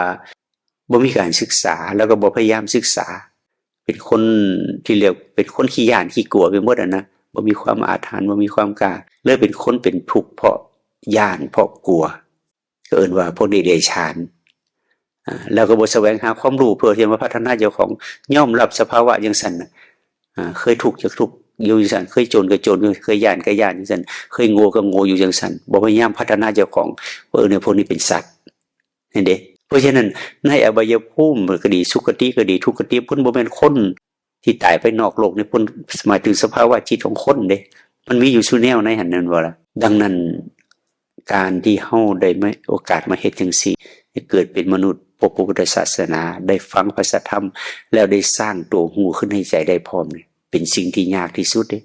บ่มีการศึกษา แล้วก็บ่พยายามศึกษา เป็นคนที่เรียก เป็นคนขี้ย้านขี้กลัวไปหมดอะนะ บ่มีความอาถรรพ์ บ่มีความกล้า เลยเป็นคนเป็นทุกข์เพราะย้าน เพราะกลัว ก็เอิ้นว่าพวกนี้เดรัจฉาน อ่า แล้วก็บ่แสวงหาความรู้เพื่อที่จะมาพัฒนาเจ้าของ ยอมรับสภาวะจังซั่นน่ะ อ่า เคยทุกข์จักทุกข์อยู่จังซั่น เคยจนก็จน เคยย้านก็ย้านจังซั่น เคยโง่ก็โง่อยู่จังซั่น บ่พยายามพัฒนาเจ้าของ เออ เนี่ย พวกนี้เป็นสัตว์ เห็นเด้ เพราะฉะนั้นในอบายภูมิก็ดี สุคติก็ดี ทุกขติ เพิ่นบ่แม่นคนที่ตายไปนอกโลกนี่ เพิ่นหมายถึงสภาวะจิตของคนเด้ มันมีอยู่ซุแนวในหั่นแม่นบ่ล่ะ ดังนั้น การที่เฮาได้มา โอกาสมาเฮ็ดจั่งซี้ ให้เกิดเป็นมนุษย์ พบพระพุทธศาสนา ได้ฟังพระสัทธรรม แล้วได้สร้างตัวรู้ขึ้นในใจได้พร้อมนี่ เป็นสิ่งที่ยากที่สุดเด้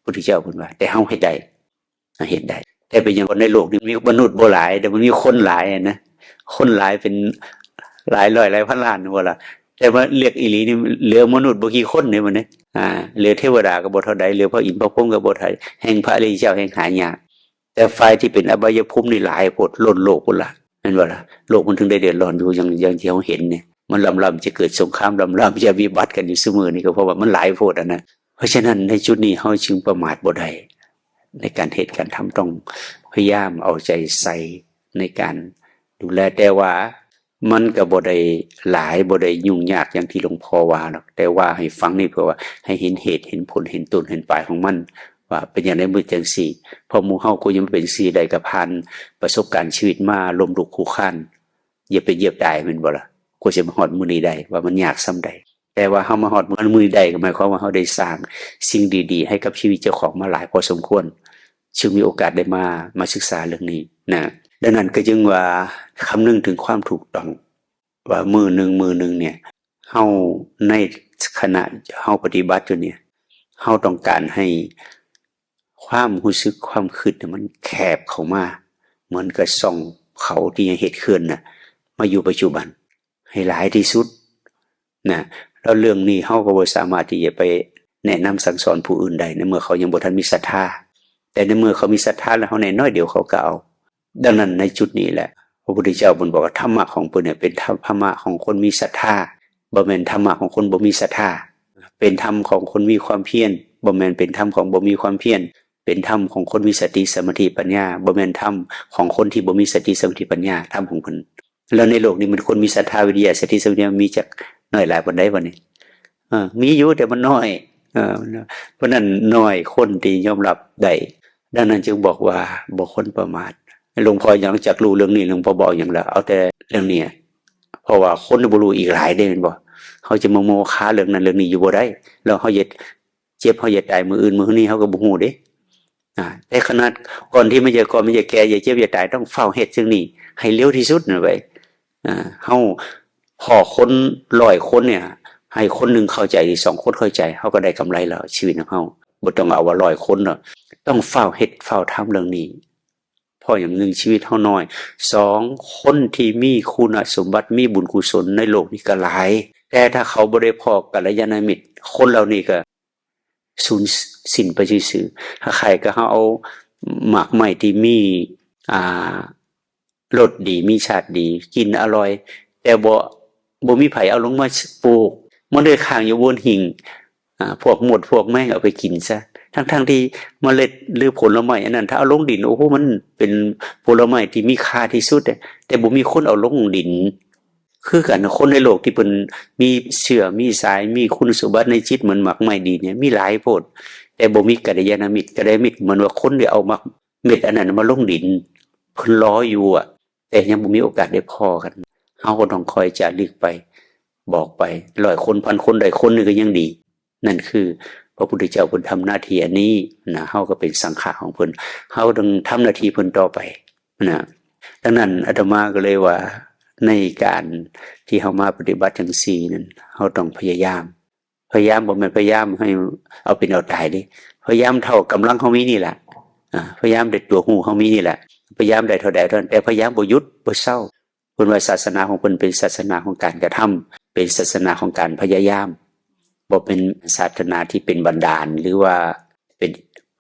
พุทธเจ้าเพิ่นว่า แต่เฮาเฮ็ดได้ เฮาเฮ็ดได้ แต่เป็นหยังในโลกนี้มีมนุษย์บ่หลาย แต่มันมีคนหลายอะนะ คนหลายเป็นหลายร้อยหลายพันล้านนั่นบ่ล่ะ แต่ว่าเรียกอีหลีนี่เหลือมนุษย์บ่กี่คนเด้บัดนี้ อ่า เหลือเทวดาก็บ่เท่าใด เหลือพระอินทร์พระพรหมก็บ่เท่าใด แฮ่งพระอริยเจ้าแฮ่งหายาก แต่ฝ่ายที่เป็นอบายภูมินี่หลายโพด ล้นโลกพุ้นล่ะ แม่นบ่ล่ะ โลกมันถึงได้เดือดร้อนอยู่ อย่าง อย่างที่เฮาเห็นเนี่ย มันลำๆจะเกิดสงคราม ลำๆจะวิบัติกันอยู่ซุมื้อนี้ ก็เพราะว่ามันหลายโพดอะนะ เพราะฉะนั้นในจุดนี้เฮาจึงประมาทบ่ได้ ในการเฮ็ดการทำ ต้องพยายามเอาใจใส่ในการดูแล แต่ว่ามันก็บ่ได้หลาย บ่ได้ยุ่งยากอย่างที่หลวงพ่อว่าหรอก แต่ว่าให้ฟังนี่เพื่อว่าให้เห็นเหตุ เห็นผล เห็นต้น เห็นปลายของมัน ว่าเป็นจั่งใดมันจั่งซี้ เพราะหมู่เฮาก็ยังเป็นจั่งซี้ได้ ก็ผ่านประสบการณ์ชีวิตมาล้มลุกคลุกคลาน เหยียบเป็นเหยียบตายแม่นบ่ล่ะ กว่าสิมาฮอดมื้อนี้ได้ ว่ามันยากส่ำใด แต่ว่าเฮามาฮอดมื้อนี้ได้ ก็หมายความว่าเฮาได้สร้างสิ่งดีๆให้กับชีวิตเจ้าของมาหลายพอสมควร ซึ่งมีโอกาสได้มา มาศึกษาเรื่องนี้นะ ดังนั้นก็จึงว่าคำนึงถึงความถูกต้อง ว่ามื้อหนึ่ง มื้อหนึ่งเนี่ย เฮา ในขณะเฮาปฏิบัติอยู่เนี่ย เฮาต้องการให้ความรู้สึก ความคิดเนี่ยมันแคบเข้ามา เหมือนกับช่องเขาที่ยังเฮ็ดเขื่อนน่ะ มาอยู่ปัจจุบันให้หลายที่สุดนะ แล้วเรื่องนี้เฮาก็บ่สามารถที่จะไปแนะนำสั่งสอนผู้อื่นได้ ในเมื่อเขายังบ่ทันมีศรัทธา แต่ในเมื่อเขามีศรัทธาแล้ว เฮาแนะน้อยเดียวเขาก็เอา ดังนั้นในจุดนี้แหละ พระพุทธเจ้าเพิ่นบอกว่าธรรมะของเพิ่นเนี่ยเป็นธรรมะของคนมีศรัทธา บ่แม่นธรรมะของคนบ่มีศรัทธา เป็นธรรมของคนมีความเพียร บ่แม่นเป็นธรรมของบ่มีความเพียร เป็นธรรมของคนมีสติสมาธิปัญญา บ่แม่นธรรมของคนที่บ่มีสติสมาธิปัญญา ธรรมของเพิ่น แล้วในโลกนี้มันคนมีศรัทธาวิริยะสติสมาธิมันมีจักน้อยหลายปานใดบัดนี้ เออ มีอยู่แต่มันน้อย เออ เพราะนั้นน้อยคนที่ยอมรับได้ ดังนั้นจึงบอกว่าบ่ควรประมาท หลวงพ่อยังจักรู้เรื่องนี้ หลวงพ่อบอกอย่างแล้ว เอาแต่เรื่องนี้ เพราะว่าคนบ่ฮู้อีกหลายเด้ แม่นบ่? เฮาจะมาโมฆะเรื่องนั้นเรื่องนี้อยู่บ่ได้ แล้วเฮาจะเจ็บ เฮาจะตายมื้ออื่นมื้อนี้ เฮาก็บ่ฮู้เด้ อ่า แต่ขนาดก่อนที่มันจะ ก่อนมันจะแก่ จะเจ็บ จะตาย ต้องฟ้าวเฮ็ดสิ่งนี้ให้เร็วที่สุดนั่นไว้ อ่า เฮาพ้อคนร้อยคนเนี่ย ให้คนหนึ่งเข้าใจ สองคนเข้าใจ เฮาก็ได้กำไรแล้ว ชีวิตของเฮา บ่ต้องเอาว่าร้อยคนเนาะ ต้องฟ้าวเฮ็ด ฟ้าวทำเรื่องนี้ เพราะอย่างหนึ่งชีวิตเฮาน้อย สอง คนที่มีคุณสมบัติ มีบุญกุศลในโลกนี้ก็หลาย แต่ถ้าเขาบ่ได้พ้อกัลยาณมิตร คนเหล่านี้ก็สูญสิ้นไปซื่อๆ คล้ายๆกับเฮาเอาหมากไม้ที่มี อ่า รสดี มีชาติดี กินอร่อย แต่บ่ บ่มีไผเอาลงมาปลูก มันเลยค้างอยู่บนหิ้ง อ่า พวกมดพวกแมงเอาไปกินซะ ทั้งๆที่เมล็ดหรือผลไม้อันนั้น ถ้าเอาลงดิน โอ้โห มันเป็นผลไม้ที่มีค่าที่สุด แต่บ่มีคนเอาลงดิน คือกัน คนในโลกที่เพิ่นมีเชื้อ มีสาย มีคุณสมบัติในจิตเหมือนหมากไม้ดีเนี่ย มีหลายโพด แต่บ่มีกัลยาณมิตร กัลยาณมิตรเหมือนว่าคนที่เอาหมากเม็ดอันนั้นมาลงดิน เพิ่นรออยู่อะ แต่ยังบ่มีโอกาสได้พ้อกัน เฮาก็ต้องคอยจารึกไป บอกไป ร้อยคน พันคน ได้คนหนึ่งก็ยังดี นั่นคือพระพุทธเจ้าเพิ่นทำหน้าที่อันนี้นะ เฮาก็เป็นสังฆะของเพิ่น เฮาต้องทำหน้าที่เพิ่นต่อไปนะ ดังนั้นอาตมาก็เลยว่า ในการที่เฮามาปฏิบัติจั่งซี้นั้น เฮาต้องพยายาม พยายามบ่แม่นพยายามให้เอาเป็นเอาตายเด้ พยายามเท่ากำลังเฮามีนี่แหละ อ่า พยายามด้วยตัวฮู้เฮามีนี่แหละ พยายามได้เท่าใดเท่านั้น แต่พยายามบ่หยุด บ่เซา เพิ่นว่าศาสนาของเพิ่นเป็นศาสนาของการกระทำ เป็นศาสนาของการพยายาม บ่เป็นศาสนาที่เป็นบันดาล หรือว่าเป็น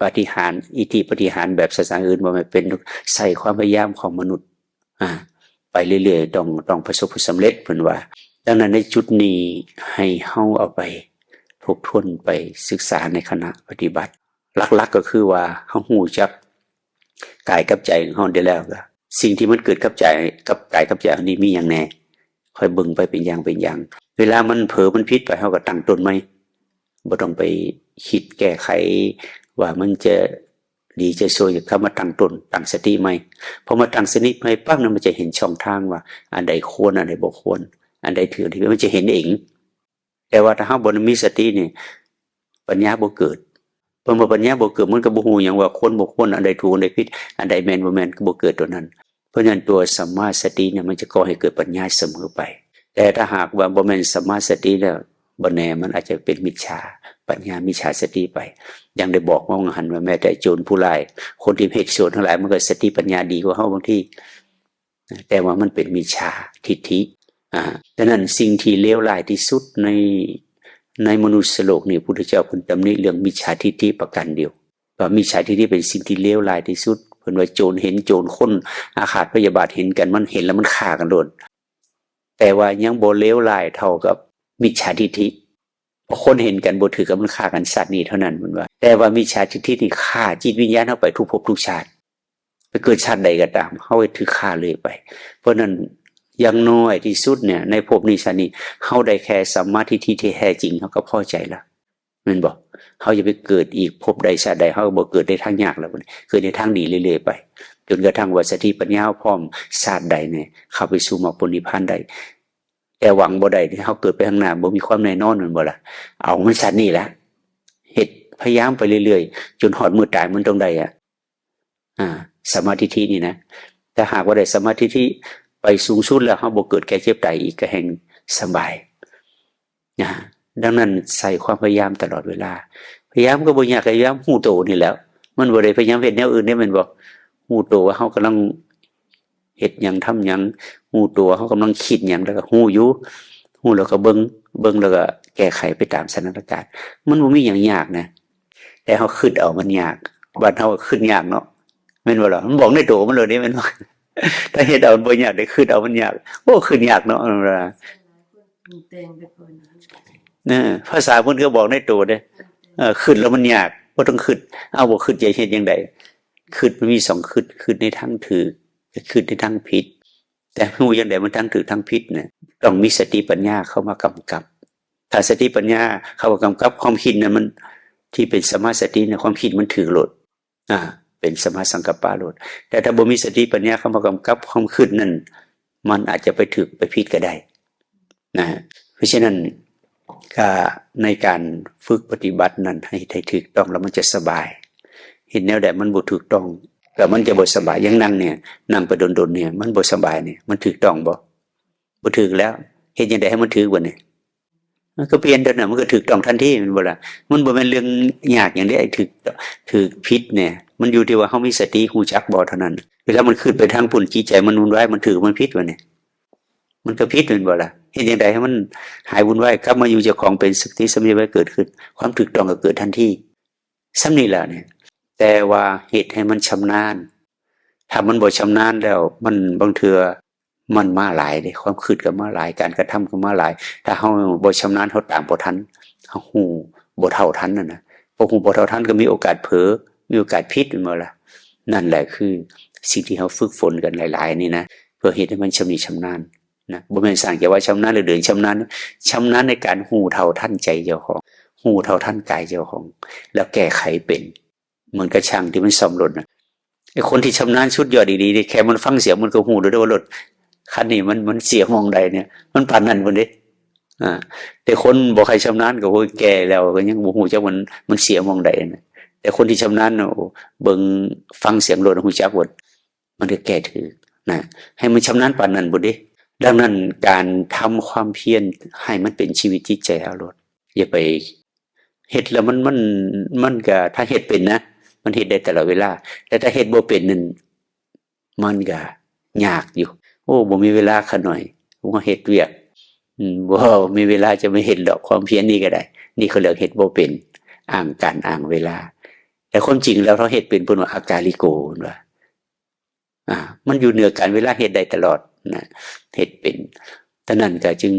ปาฏิหาริย์ อิทธิปาฏิหาริย์แบบศาสนาอื่น บ่แม่น เป็นใช้ความพยายามของมนุษย์ อ่า ไปเรื่อยๆ ต้อง ต้องประสบผลสำเร็จ เพิ่นว่า ดังนั้นในจุดนี้ให้เฮาเอาไปทบทวน ไปศึกษาในขณะปฏิบัติ หลักๆ ก็คือว่าเฮาฮู้จักกายกับใจของเฮาได้แล้ว ก็สิ่งที่มันเกิดกับใจ กับกายกับใจเฮานี่มีหยังแน่ ค่อยเบิ่งไปเป็นอย่างเป็นอย่าง เวลามันเผลอมันผิดไป เฮาก็ตั้งต้นใหม่ บ่ต้องไปคิดแก้ไขว่ามันจะดีจะชั่ว เข้ามาตั้งต้น ตั้งสติใหม่ พอมาตั้งสติใหม่ปั๊บเนี่ย มันจะเห็นช่องทางว่าอันใดควร อันใดบ่ควร อันใดถูก อันใดผิด มันจะเห็นเอง แต่ว่าถ้าเฮาบ่มีสตินี่ ปัญญาบ่เกิด เพราะว่าปัญญาบ่เกิด มันก็บ่ฮู้หยังว่าควรบ่ควร อันใดถูก อันใดผิด อันใดแม่นบ่แม่น ก็บ่เกิดตัวนั้น เพราะฉะนั้นตัวสัมมาสติเนี่ย มันจะก่อให้เกิดปัญญาเสมอไป แต่ถ้าหากว่าบ่แม่นสัมมาสติแล้ว บ่แน่มันอาจจะเป็นมิจฉา ปัญญามิจฉาสติไป อย่างได้บอกว่าหันว่าแม้แต่โจรผู้ร้าย คนที่เฮ็ดชั่วทั้งหลาย มันก็สติปัญญาดีกว่าเฮาบางที แต่ว่ามันเป็นมิจฉาทิฏฐิ อ่า ดังนั้นสิ่งที่เลวร้ายที่สุดใน ในมนุษย์โลกนี่ พุทธเจ้าเพิ่นตำหนิเรื่องมิจฉาทิฏฐิประการเดียว ว่ามิจฉาทิฏฐิเป็นสิ่งที่เลวร้ายที่สุด เพิ่นว่าโจรเห็นโจร คนอาฆาตพยาบาทเห็นกัน มันเห็นแล้วมันฆ่ากันโลด แต่ว่ายังบ่เลวร้ายเท่ากับมิจฉาทิฏฐิ เพราะคนเห็นกันบ่ถือกัน มันฆ่ากันชาตินี้เท่านั้น เพิ่นว่า แต่ว่ามิจฉาทิฏฐินี่ฆ่าจิตวิญญาณเฮาไปทุกภพทุกชาติ ไปเกิดชาติใดก็ตาม เฮาถือฆ่าเลยไป เพราะฉะนั้นอย่างน้อยที่สุดเนี่ย ในภพนี้ชาตินี้ เฮาได้แค่สัมมาทิฏฐิที่แท้จริง เฮาก็พอใจแล้ว แม่นบ่? เฮาจะไปเกิดอีกภพใดชาติใด เฮาก็บ่เกิดในทางยากแล้ว เกิดในทางดีเรื่อยๆไป จนกระทั่งว่าสติปัญญาเฮาพร้อม ชาติใดเนี่ย เข้าไปสู่มรรคผลนิพพานได้ แต่หวังบ่ได้ที่เฮาเกิดไปข้างหน้า บ่มีความแน่นอน แม่นบ่ล่ะ? เอามันชาตินี้ละ เฮ็ดพยายามไปเรื่อยๆ จนฮอดมื้อตายมันต้องได้อะ อ่า สัมมาทิฏฐินี่นะ ถ้าหากว่าได้สัมมาทิฏฐิไปสูงสุดแล้ว เฮาบ่เกิดแก่เจ็บตายอีก ก็แฮ่งสบาย นะ ดังนั้นใส่ความพยายามตลอดเวลา พยายามก็บ่ยาก พยายามฮู้โตนี่แหล้ว มันบ่ได้พยายามเฮ็ดแนวอื่นเด้ แม่นบ่? ฮู้โตว่าเฮากำลังเฮ็ดหยัง ทำหยัง ฮู้โตว่าเฮากำลังคิดหยัง แล้วก็ฮู้อยู่ ฮู้แล้วก็เบิ่ง เบิ่งแล้วก็แก้ไขไปตามสถานการณ์ มันบ่มีหยังยากนะ แต่เฮาคิดเอามันยาก บ้านเฮาคิดยากเนาะ แม่นบ่ล่ะ? มันบอกในโตมันเลยเด้ แม่นบ่? ถ้าเฮ็ดเอามันบ่ยาก ได้คิดเอามันยาก โอ้ คิดยากเนาะ เวลา ปรุงแต่งไปก่อนนะ เออ ภาษาเพิ่นก็บอกในโตเด้ เออ คิดแล้วมันยาก บ่ต้องคิด เอา บ่คิดจะเฮ็ดจั่งใด คิดมันมีสองคิด คิดในทางถูก กับคิดในทางผิด แต่ฮู้จั่งใดมันทางถูกทางผิดน่ะ ต้องมีสติปัญญาเข้ามากำกับ ถ้าสติปัญญาเข้ามากำกับความคิดน่ะ มัน ที่เป็นสัมมาสติน่ะ ความคิดมันถูกโลด อ่า เป็นสัมมาสังกัปปะโลด แต่ถ้าบ่มีสติปัญญาเข้ามากำกับความคิดนั่น มันอาจจะไปถูกไปผิดก็ได้ นะ เพราะฉะนั้นก็ในการฝึกปฏิบัตินั้นให้ให้ถูกต้องแล้วมันจะสบาย เฮ็ดแนวใดมันบ่ถูกต้อง ก็มันจะบ่สบาย อย่างนั่งเนี่ย นั่งไปโดนๆเนี่ย มันบ่สบายเนี่ย มันถูกต้องบ่ บ่ถูกแล้ว เฮ็ดจั่งใดให้มันถูกบัดนี้ มันก็เปลี่ยนเท่านั้น มันก็ถูกต้องทันที แม่นบ่ล่ะ มันบ่แม่นเรื่องยากหยังเด้ ไอ้ถูก ถูกผิดเนี่ย มันอยู่ที่ว่าเฮามีสติรู้จักบ่เท่านั้น เวลามันคิดไปทางพุ้น จิตใจมันวุ่นวาย มันถูกมันผิดบัดนี้ มันก็ผิด แม่นบ่ล่ะ เฮ็ดจั่งใดให้มันหายวุ่นวาย กลับมาอยู่เจ้าของ เป็นสติสัมปชัญญะเกิดขึ้น ความถูกต้องก็เกิดทันที ส่ำนี้ล่ะเนี่ย แต่ว่าเฮ็ดให้มันชำนาญ ถ้ามันบ่ชำนาญแล้ว มัน บางเทื่อมันมาหลายเด้ ความคิดก็มาหลาย การกระทำก็มาหลาย ถ้าเฮาบ่ชำนาญ เฮาตามบ่ทัน เฮาฮู้บ่เท่าทันนั่นน่ะ พอฮู้บ่เท่าทันก็มีโอกาสเผลอ มีโอกาสผิด แม่นบ่ล่ะ นั่นแหละคือสิ่งที่เฮาฝึกฝนกันหลายๆนี่นะ เพื่อเฮ็ดให้มันชำนิชำนาญนะ บ่แม่นสร้างจังหวะชำนาญหรือเดินชำนาญ ชำนาญในการฮู้เท่าทันใจเจ้าของ ฮู้เท่าทันกายเจ้าของ แล้วแก้ไขเป็น เหมือนกับช่างที่มันซ่อมรถน่ะ ไอ้คนที่ชำนาญสุดยอดอีหลีนี่ แค่มันฟังเสียงมันก็ฮู้แล้วเด้อว่ารถคันนี้มัน มันเสียหม่องใดเนี่ย มันปานนั้นพุ้นเด้ อ่า แต่คนบ่ค่อยชำนาญก็ โอ้ย แก่แล้วก็ยังบ่ฮู้จักมัน มันเสียหม่องใดนะ แต่คนที่ชำนาญน่ะ โอ้ เบิ่งฟังเสียงรถฮู้จักหมด มันก็แก้ถูกนะ ให้มันชำนาญปานนั้นพุ้นเด้ ดังนั้นการทำความเพียรให้มันเป็นชีวิตจิตใจเฮาโลด อย่าไปเฮ็ดแล้วมัน มัน มันก็ ถ้าเฮ็ดเป็นนะ มันเฮ็ดได้ตลอดเวลา แต่ถ้าเฮ็ดบ่เป็นนั่น มันก็ยากอยู่ โอ้ บ่มีเวลาขาน้อย บ่เฮ็ดเวียก อืม บ่มีเวลาจะมาเฮ็ดดอก ความเพียรนี่ก็ได้ นี่เขาเรียกเฮ็ดบ่เป็น อ้างการอ้างเวลา แต่ความจริงแล้วเฮาเฮ็ดเป็น เพิ่นว่าอากาลิโก เพิ่นว่า อ่า มันอยู่เหนือการเวลา เฮ็ดได้ตลอดนะ เฮ็ดเป็น ฉะนั้นก็จึง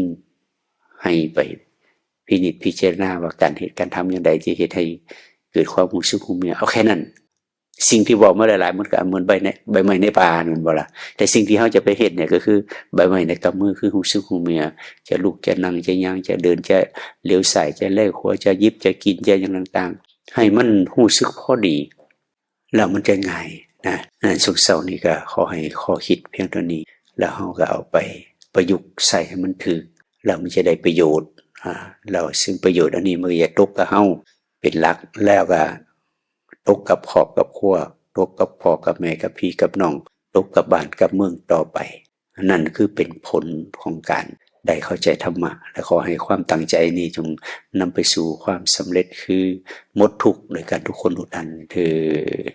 ให้ไปพินิจพิจารณาว่าการเฮ็ดการทำอย่างใดที่เฮ็ดให้เกิดความรู้สึกฮู้เมื่อ เอาแค่นั้น สิ่งที่เว้ามาหลายๆ มันก็เหมือนใบใน ใบไม้ในป่านั่นบ่ล่ะ แต่สิ่งที่เฮาจะไปเฮ็ดเนี่ยก็คือใบไม้ในกำมือ คือรู้สึกฮู้เมื่อ จะลุก จะนั่ง จะย่าง จะเดิน จะเลี้ยวซ้าย จะแลขวา จะหยิบ จะกิน จะหยังต่างๆ ให้มันรู้สึกพอดี แล้วมันจะง่ายนะ อันนั้นช่วงเช้านี้ก็ขอให้ข้อคิดเพียงเท่านี้ แล้วเฮาก็เอาไปประยุกต์ใช้ให้มันถูก แล้วมันจะได้ประโยชน์ อ่า แล้วซึ่งประโยชน์อันนี้มันก็จะตกกับเฮาเป็นหลัก แล้วก็ตกกับครอบกับครัว ตกกับพ่อกับแม่ กับพี่กับน้อง ตกกับบ้านกับเมืองต่อไป นั่นคือเป็นผลของการได้เข้าใจธรรมะ และขอให้ความตั้งใจนี้จงนำไปสู่ความสำเร็จ คือหมดทุกข์ด้วยกันทุกคนทุกท่านเทอญ